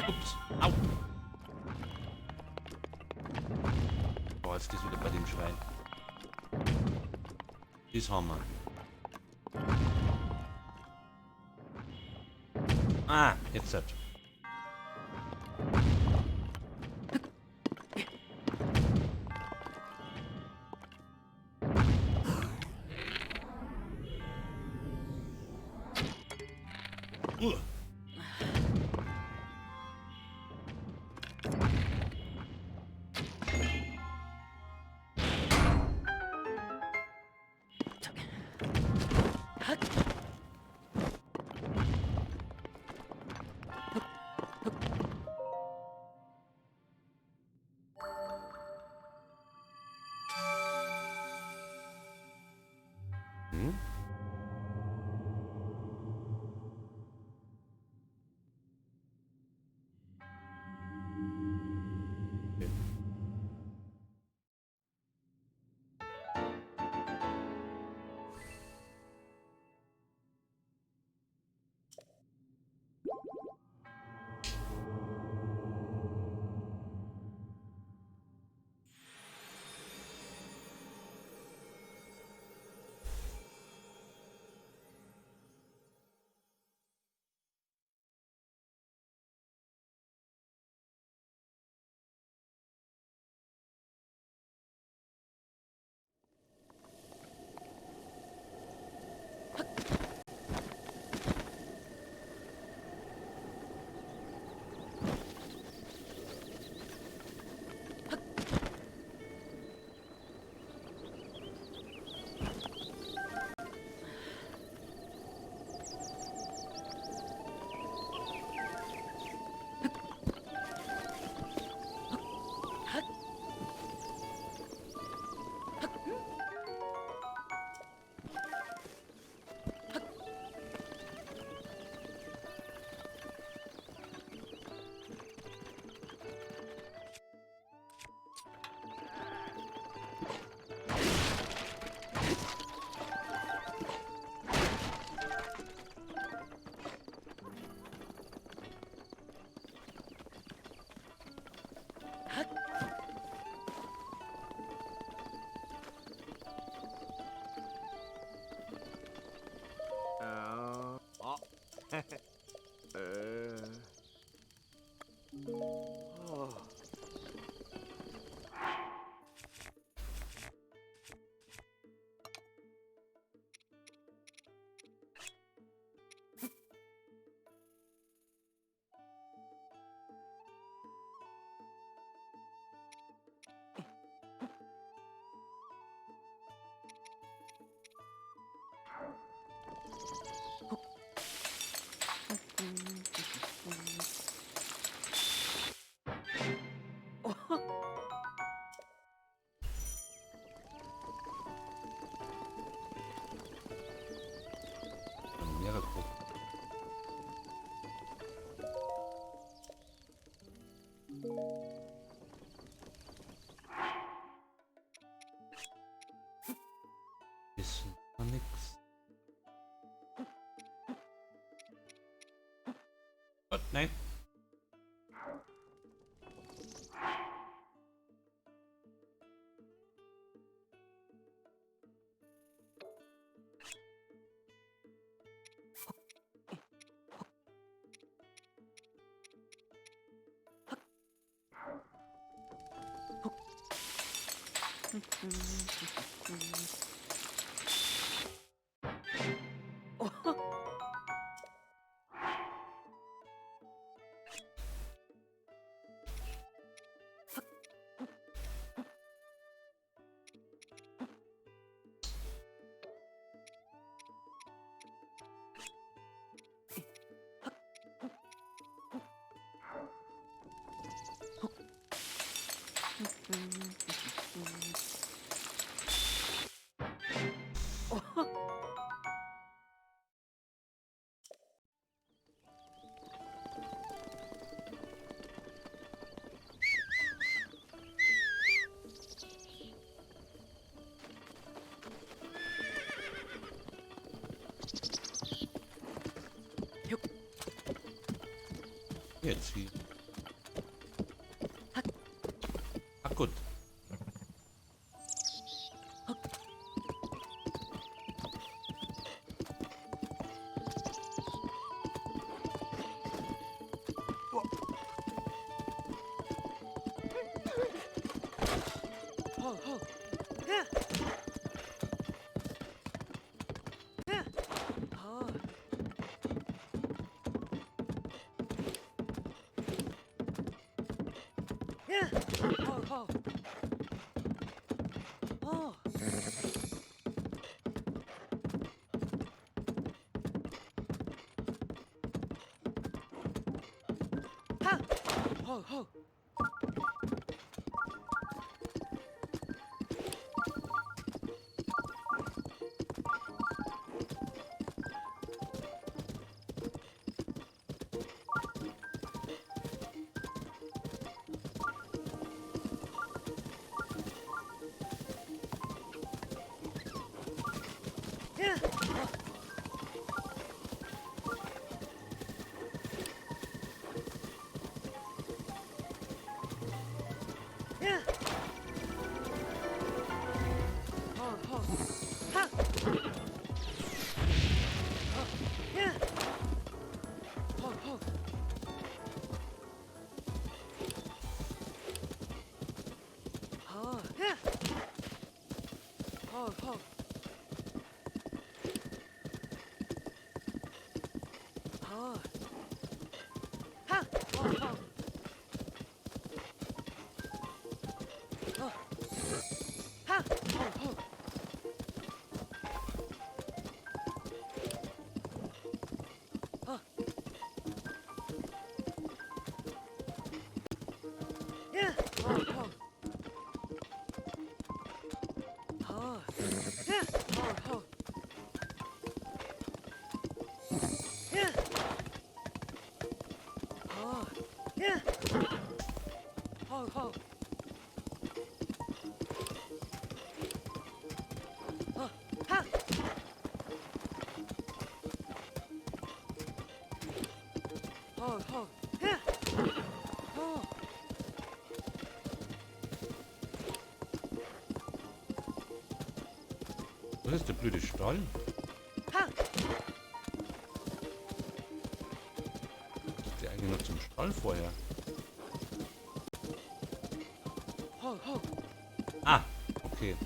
A: Ups. Au. Oh, jetzt geht's wieder bei dem Schwein. Das haben wir. Ah, jetzt hat. Nein. Jetzt wie. Das ist der blöde Stall. Ist der eigentlich noch zum Stall vorher? Ah, okay.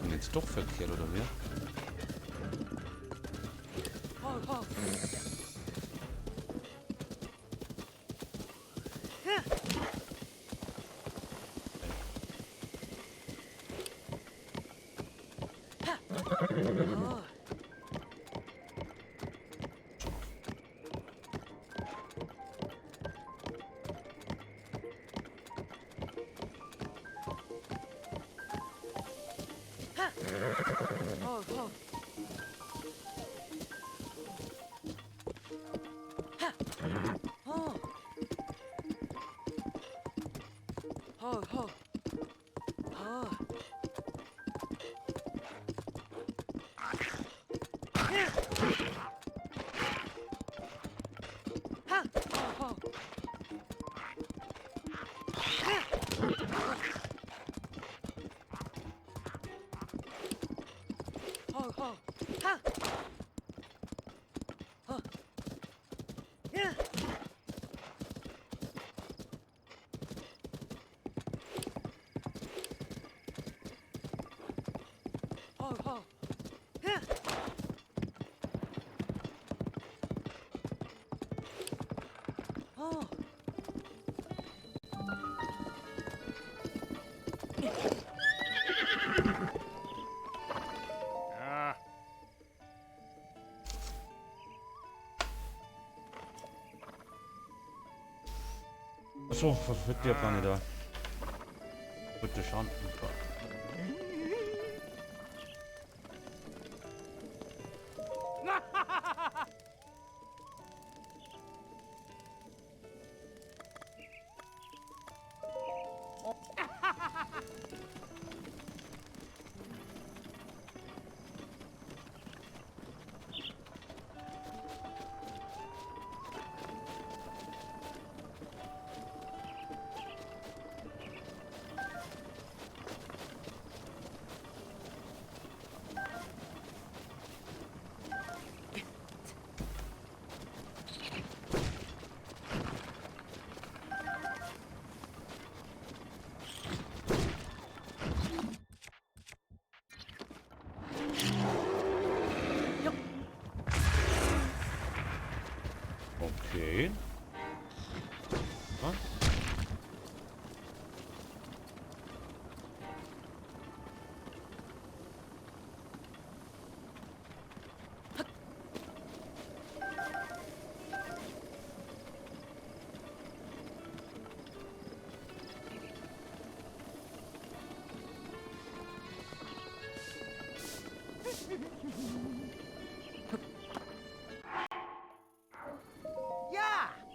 A: Bin jetzt doch verkehrt, oder wer? Achso, was wird der gar nicht da? Bitte schauen. Okay. Ja.
F: Ja!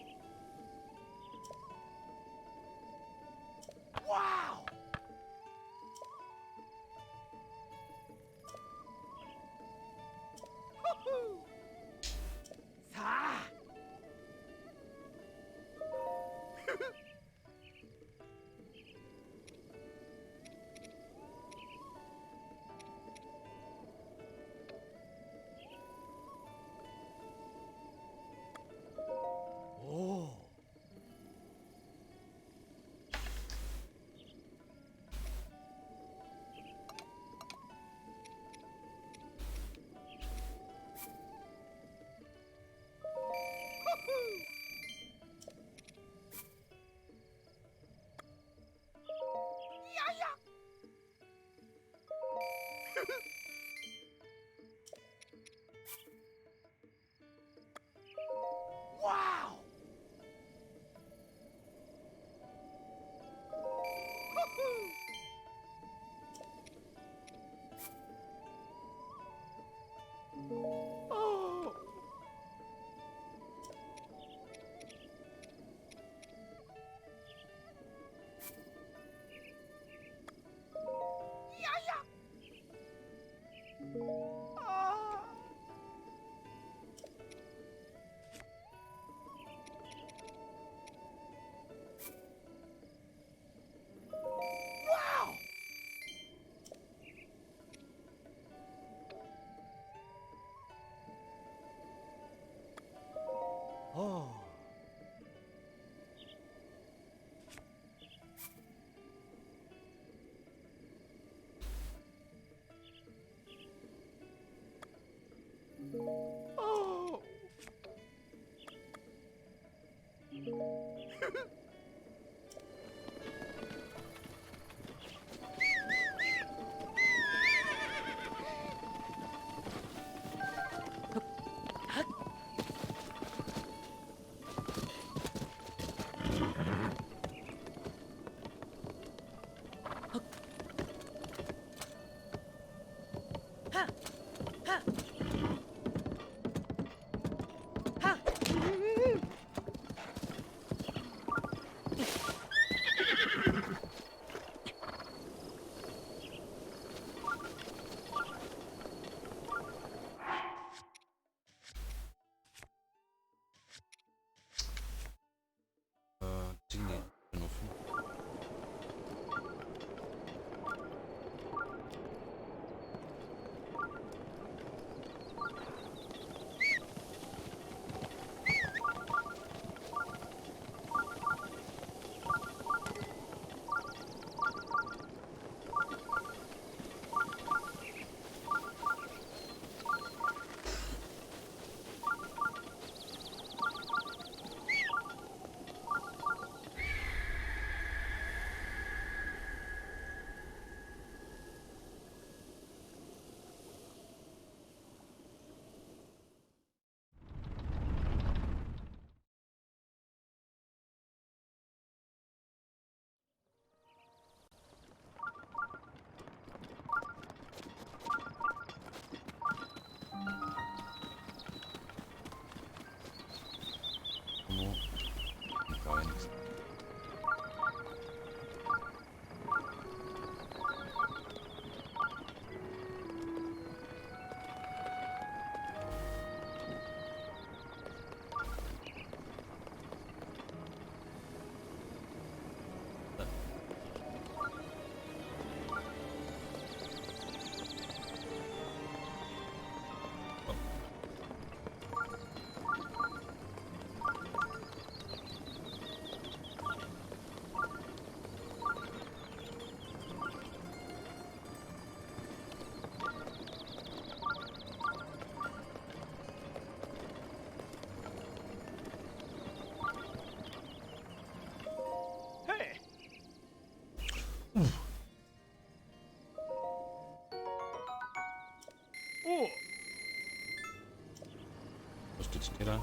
A: Was steht der da?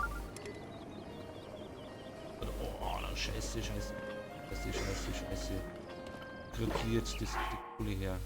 A: Oh, scheiße, scheiße. Scheiße, scheiße, scheiße. Krieg ich jetzt die Kohle her?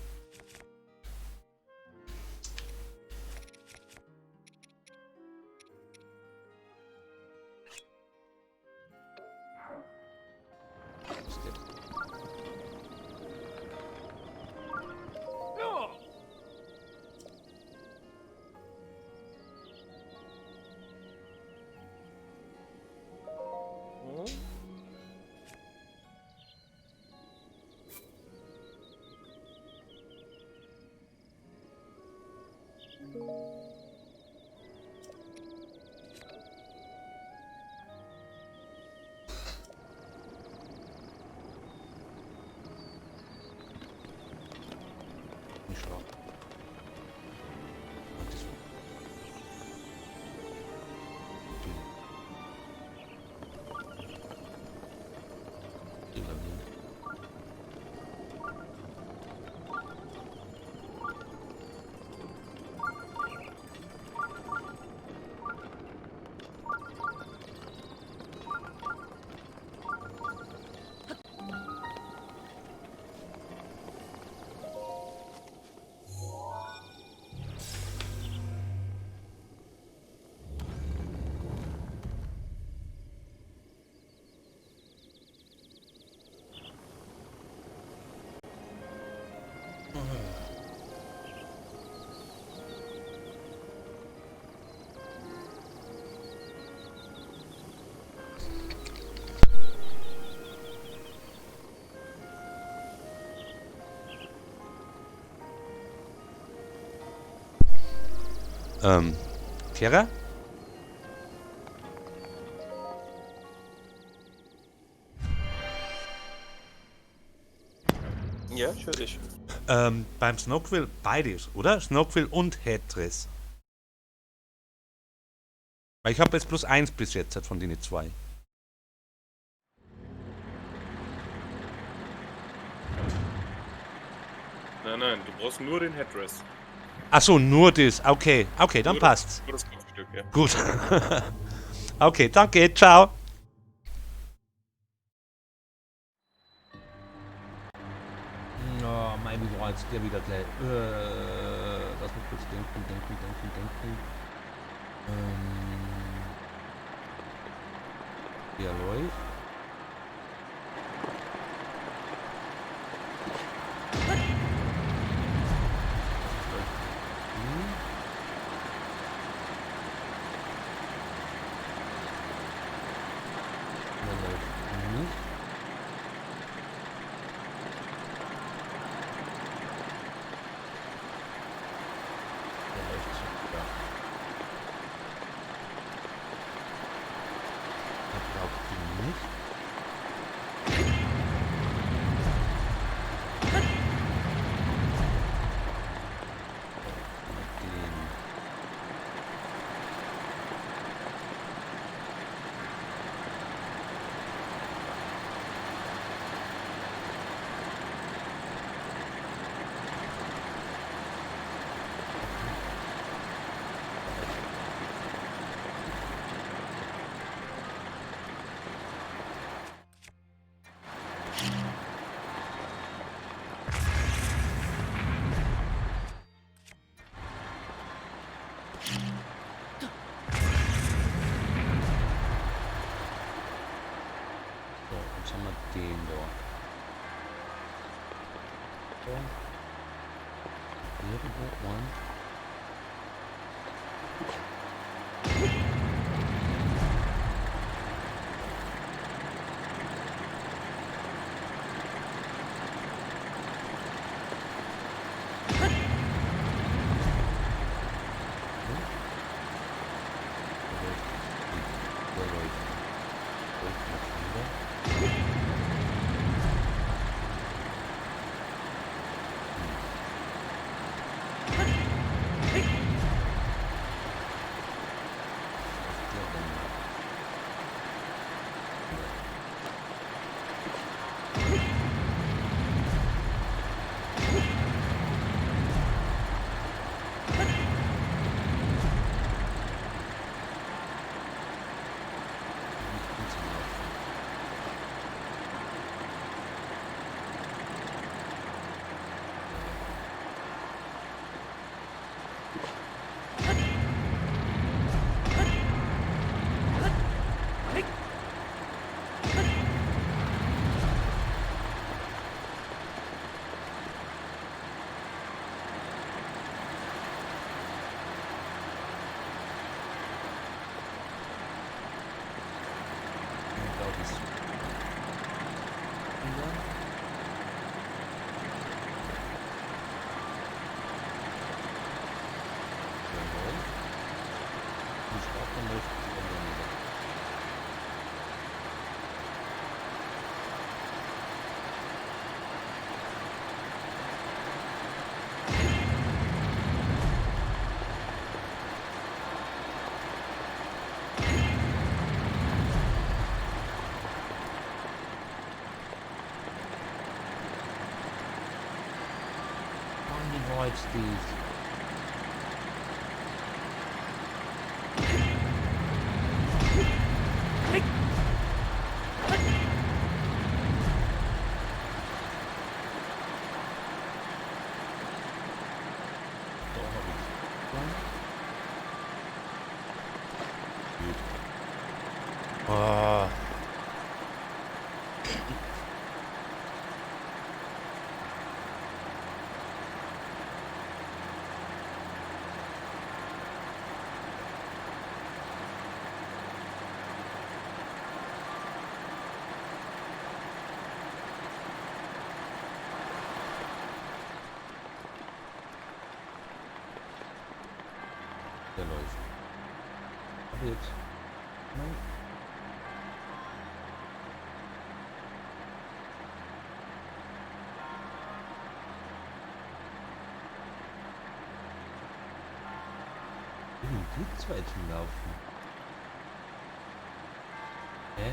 A: Kera?
B: Ja, ich höre dich.
A: Beim Snowquill beides, oder? Snowquill und Headdress. Weil ich habe jetzt bloß 1 bis jetzt von denen 2.
B: Nein, nein, du brauchst nur den Headdress.
A: Ach so, nur das. Okay, okay, dann
B: nur
A: passt's.
B: Nur das Kopfstück, ja.
A: Gut. Okay, danke, ciao. Oh, mein, wie war jetzt der wieder gleich? Lass mich kurz denken, denken, denken, denken. Der läuft. Den da. So. Irgendwo ein. Das wieder. Der läuft. Die Startnummer läuft wieder. Avoids these. Da habe ich Gut. Ah. Der läuft. Aber jetzt. Nein. Die zwei zum Laufen. Hä?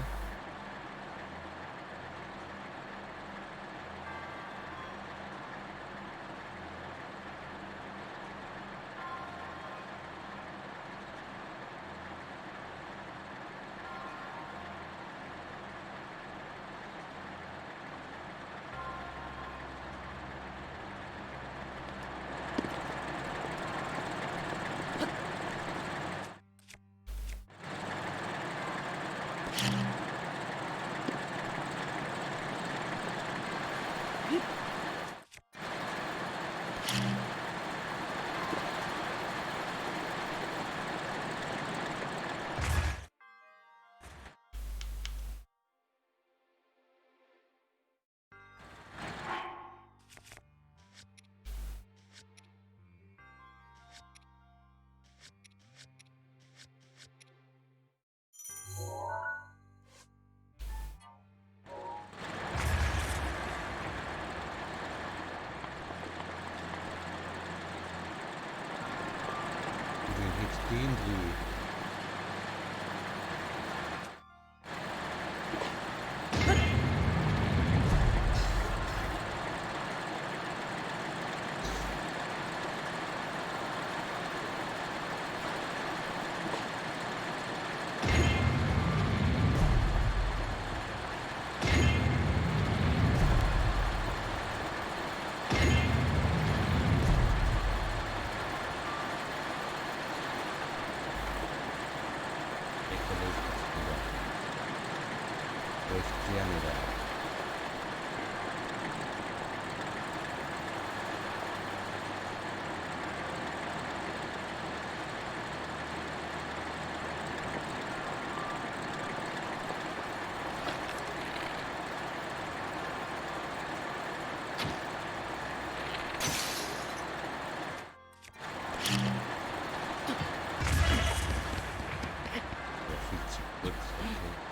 A: Den Dreh. Der läuft jetzt wieder. Läuft sehr wieder ab. Der fliegt zu kurz, okay.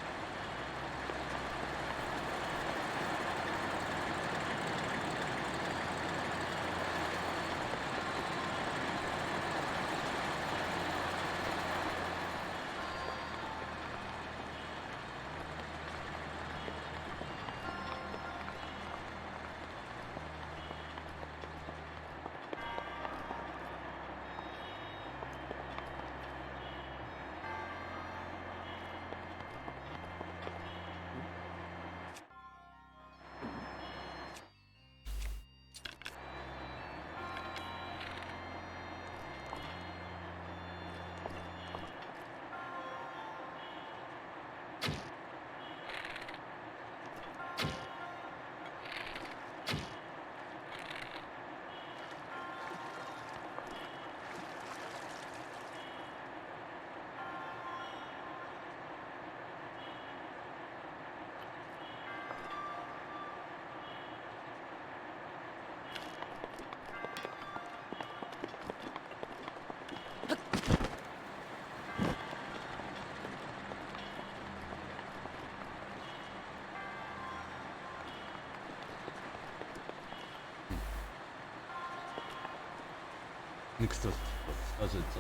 A: Nichtsdestotrotz, also jetzt,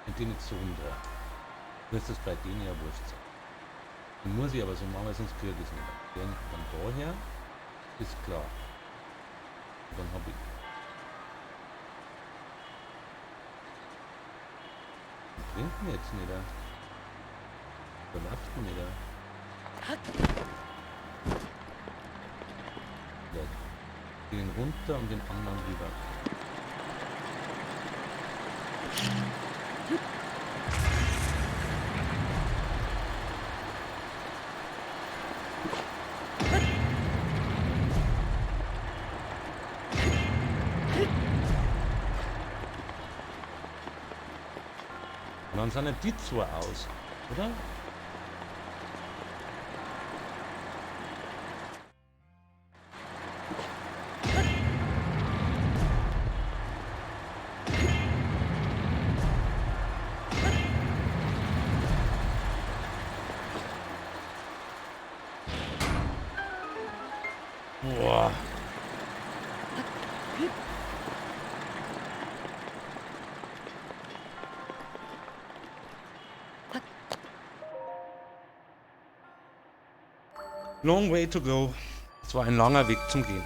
A: wenn den jetzt so rumdrehe, dann ist das bei denen ja wurscht sein. Dann muss ich aber so machen, weil sonst kriege ich es nicht. Den dann daher ist klar. Und dann habe ich. Bringt mir jetzt nicht. Der läuft nicht. Ja. Den runter und den anderen rüber. Und dann sind ja die zwei aus, oder? Boah. Long way to go. Es war ein langer Weg zum Gehen.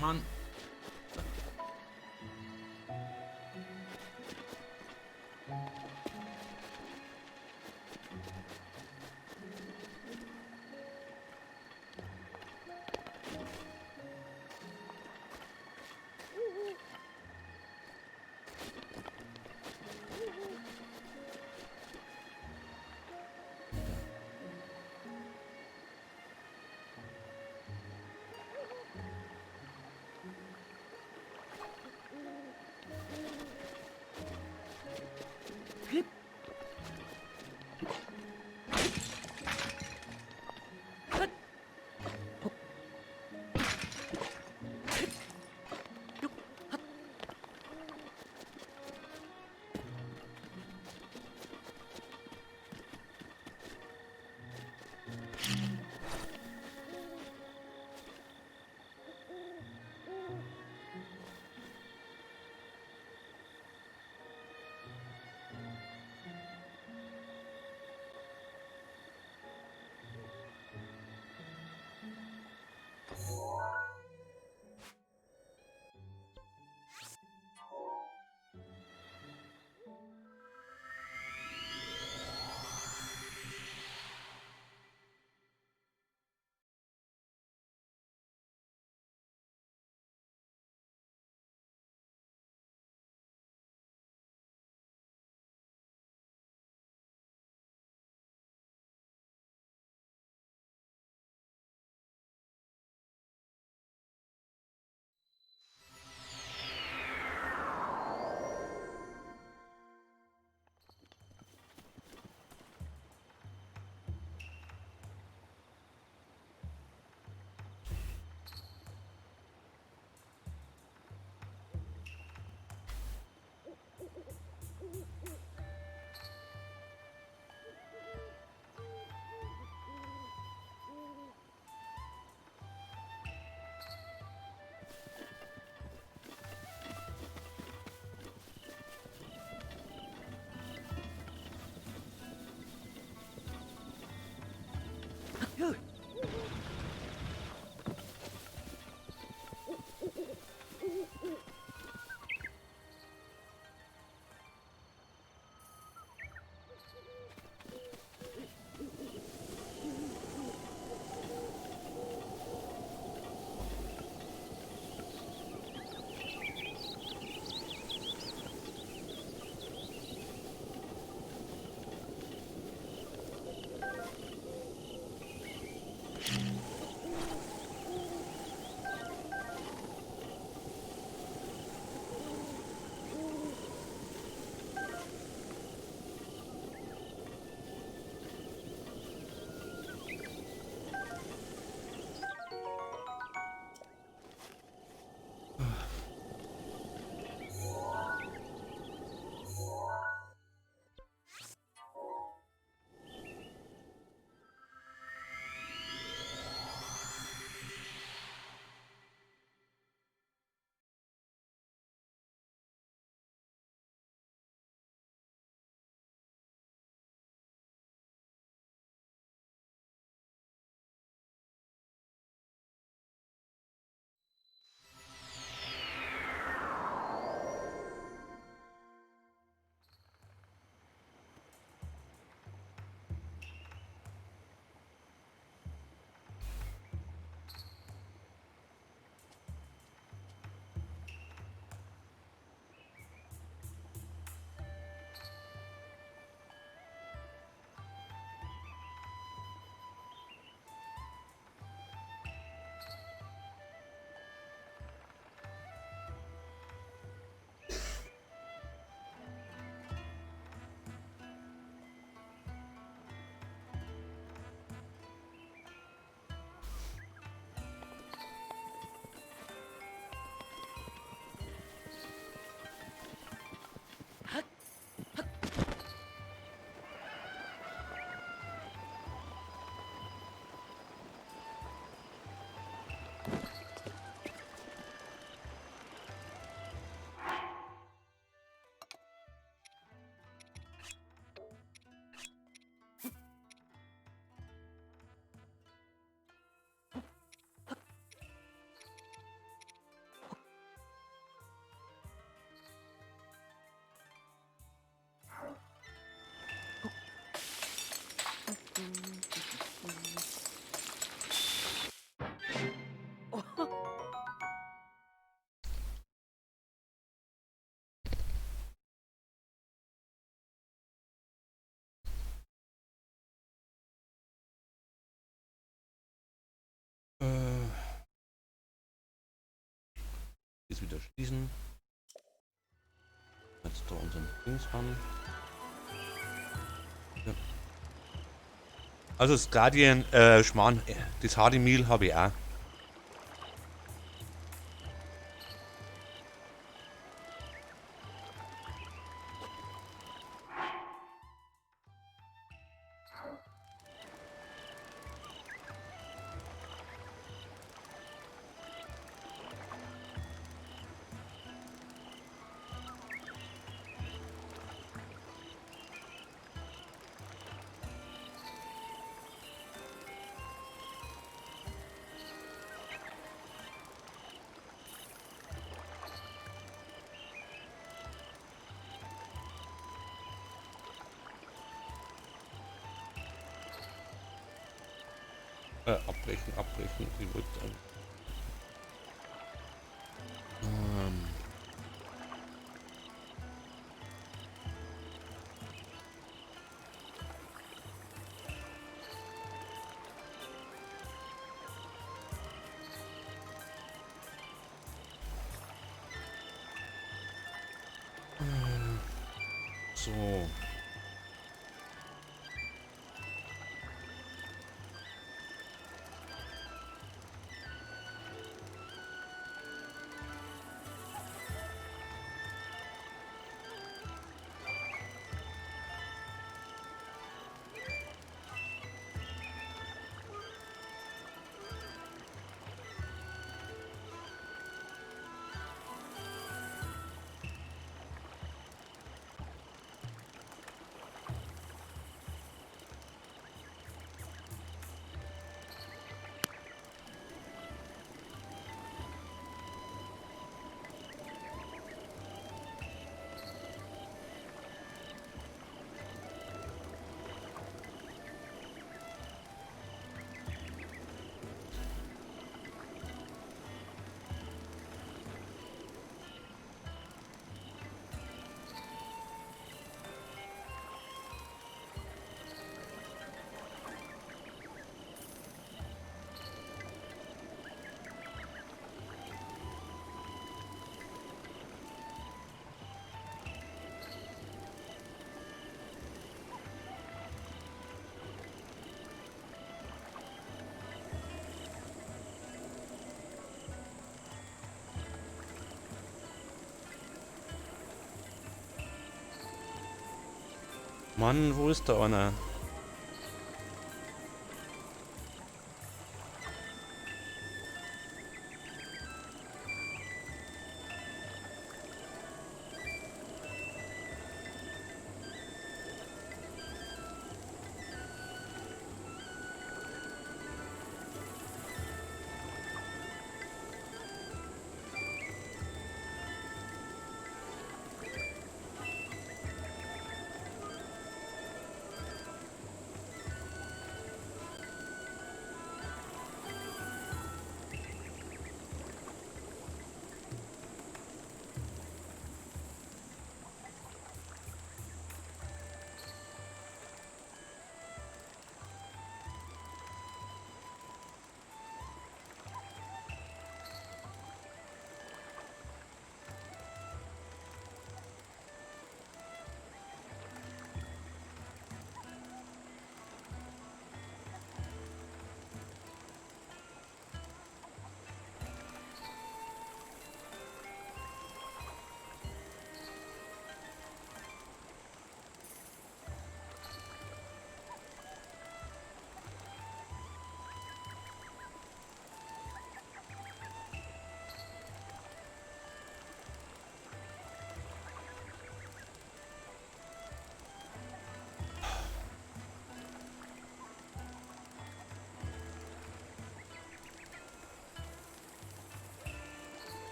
A: Mann. Jetzt wieder schließen. Jetzt da unseren Dings an. Ja. Also das Guardian, Schmarrn, das Hardy Meal habe ich auch. Abbrechen, abbrechen. Ich wollte so. Mann, wo ist da einer?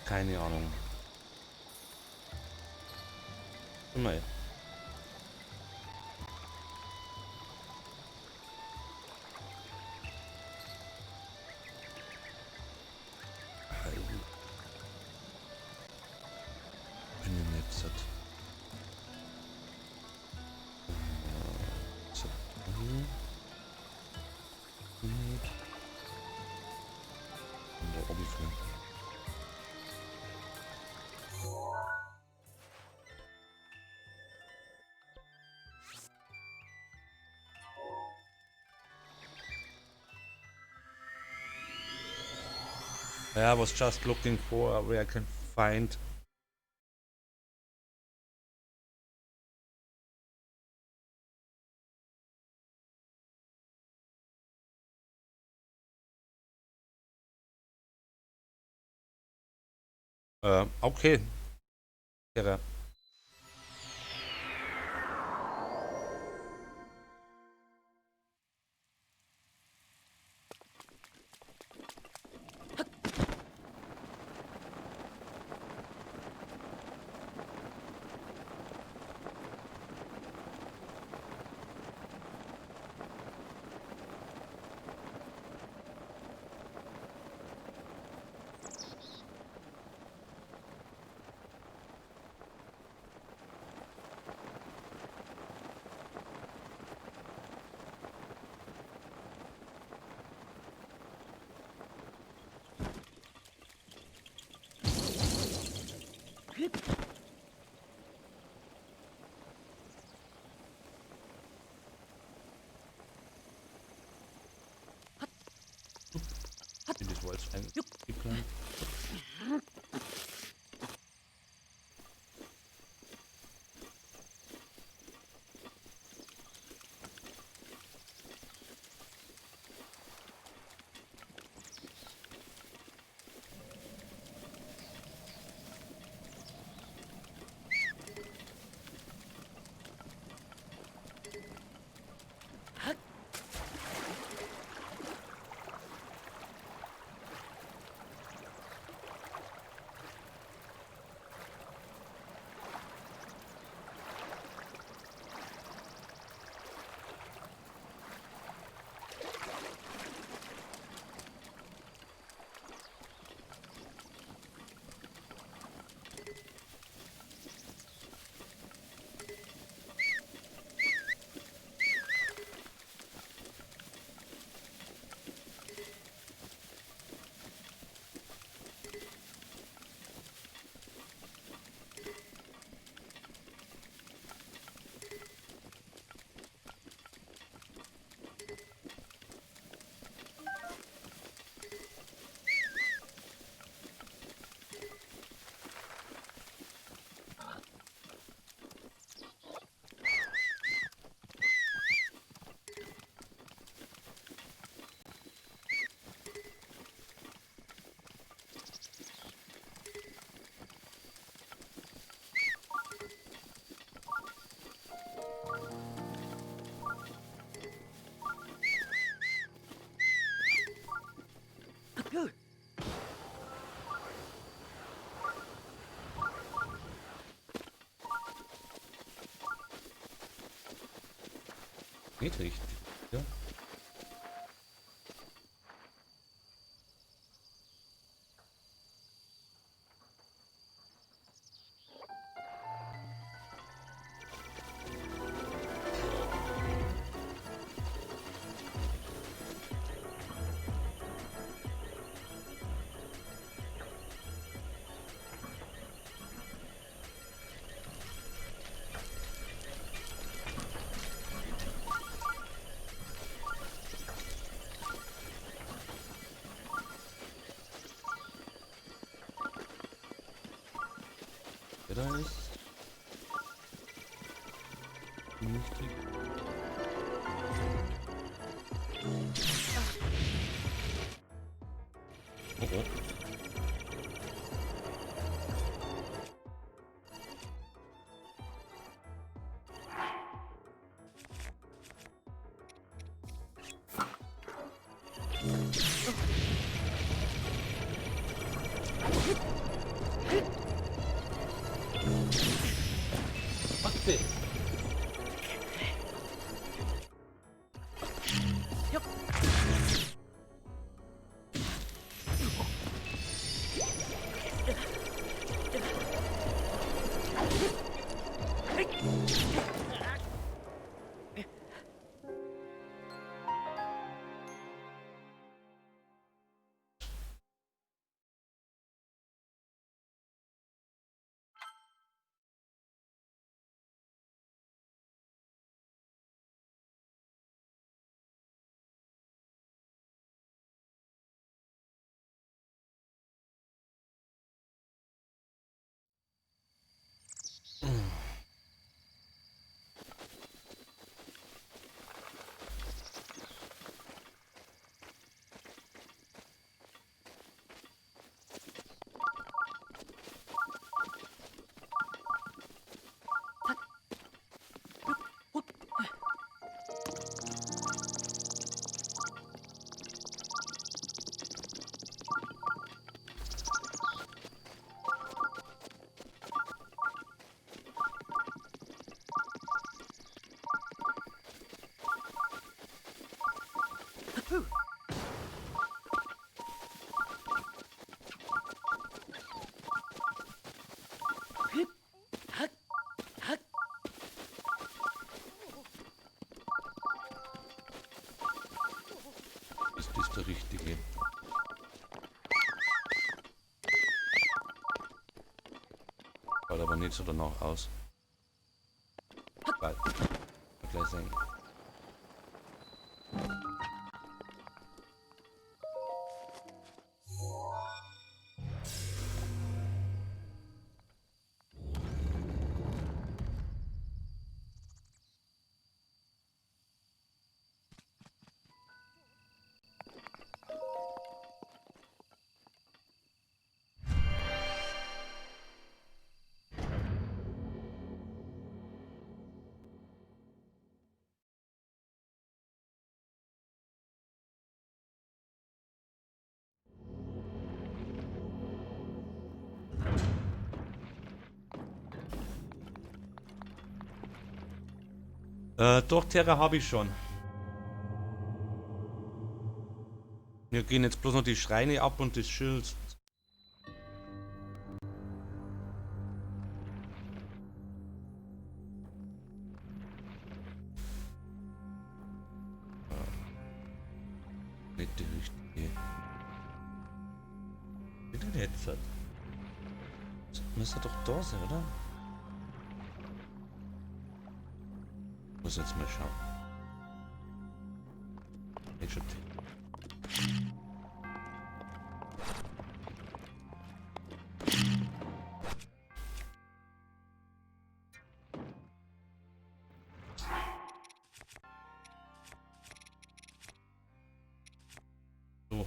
A: Keine Ahnung. Immer. I was just looking for where I can find okay. Ja. Das war jetzt eigentlich geplant. Geht richtig, ja. Da ist nicht. Oh, oh. aber nicht so danach aus. Weil, gleich sehen. Doch, Terra habe ich schon. Wir gehen jetzt bloß noch die Schreine ab und das Schild. Nicht die richtige. Wie denn jetzt? Das müsste doch da sein, oder? Muss jetzt mal schauen. Ich schon. So,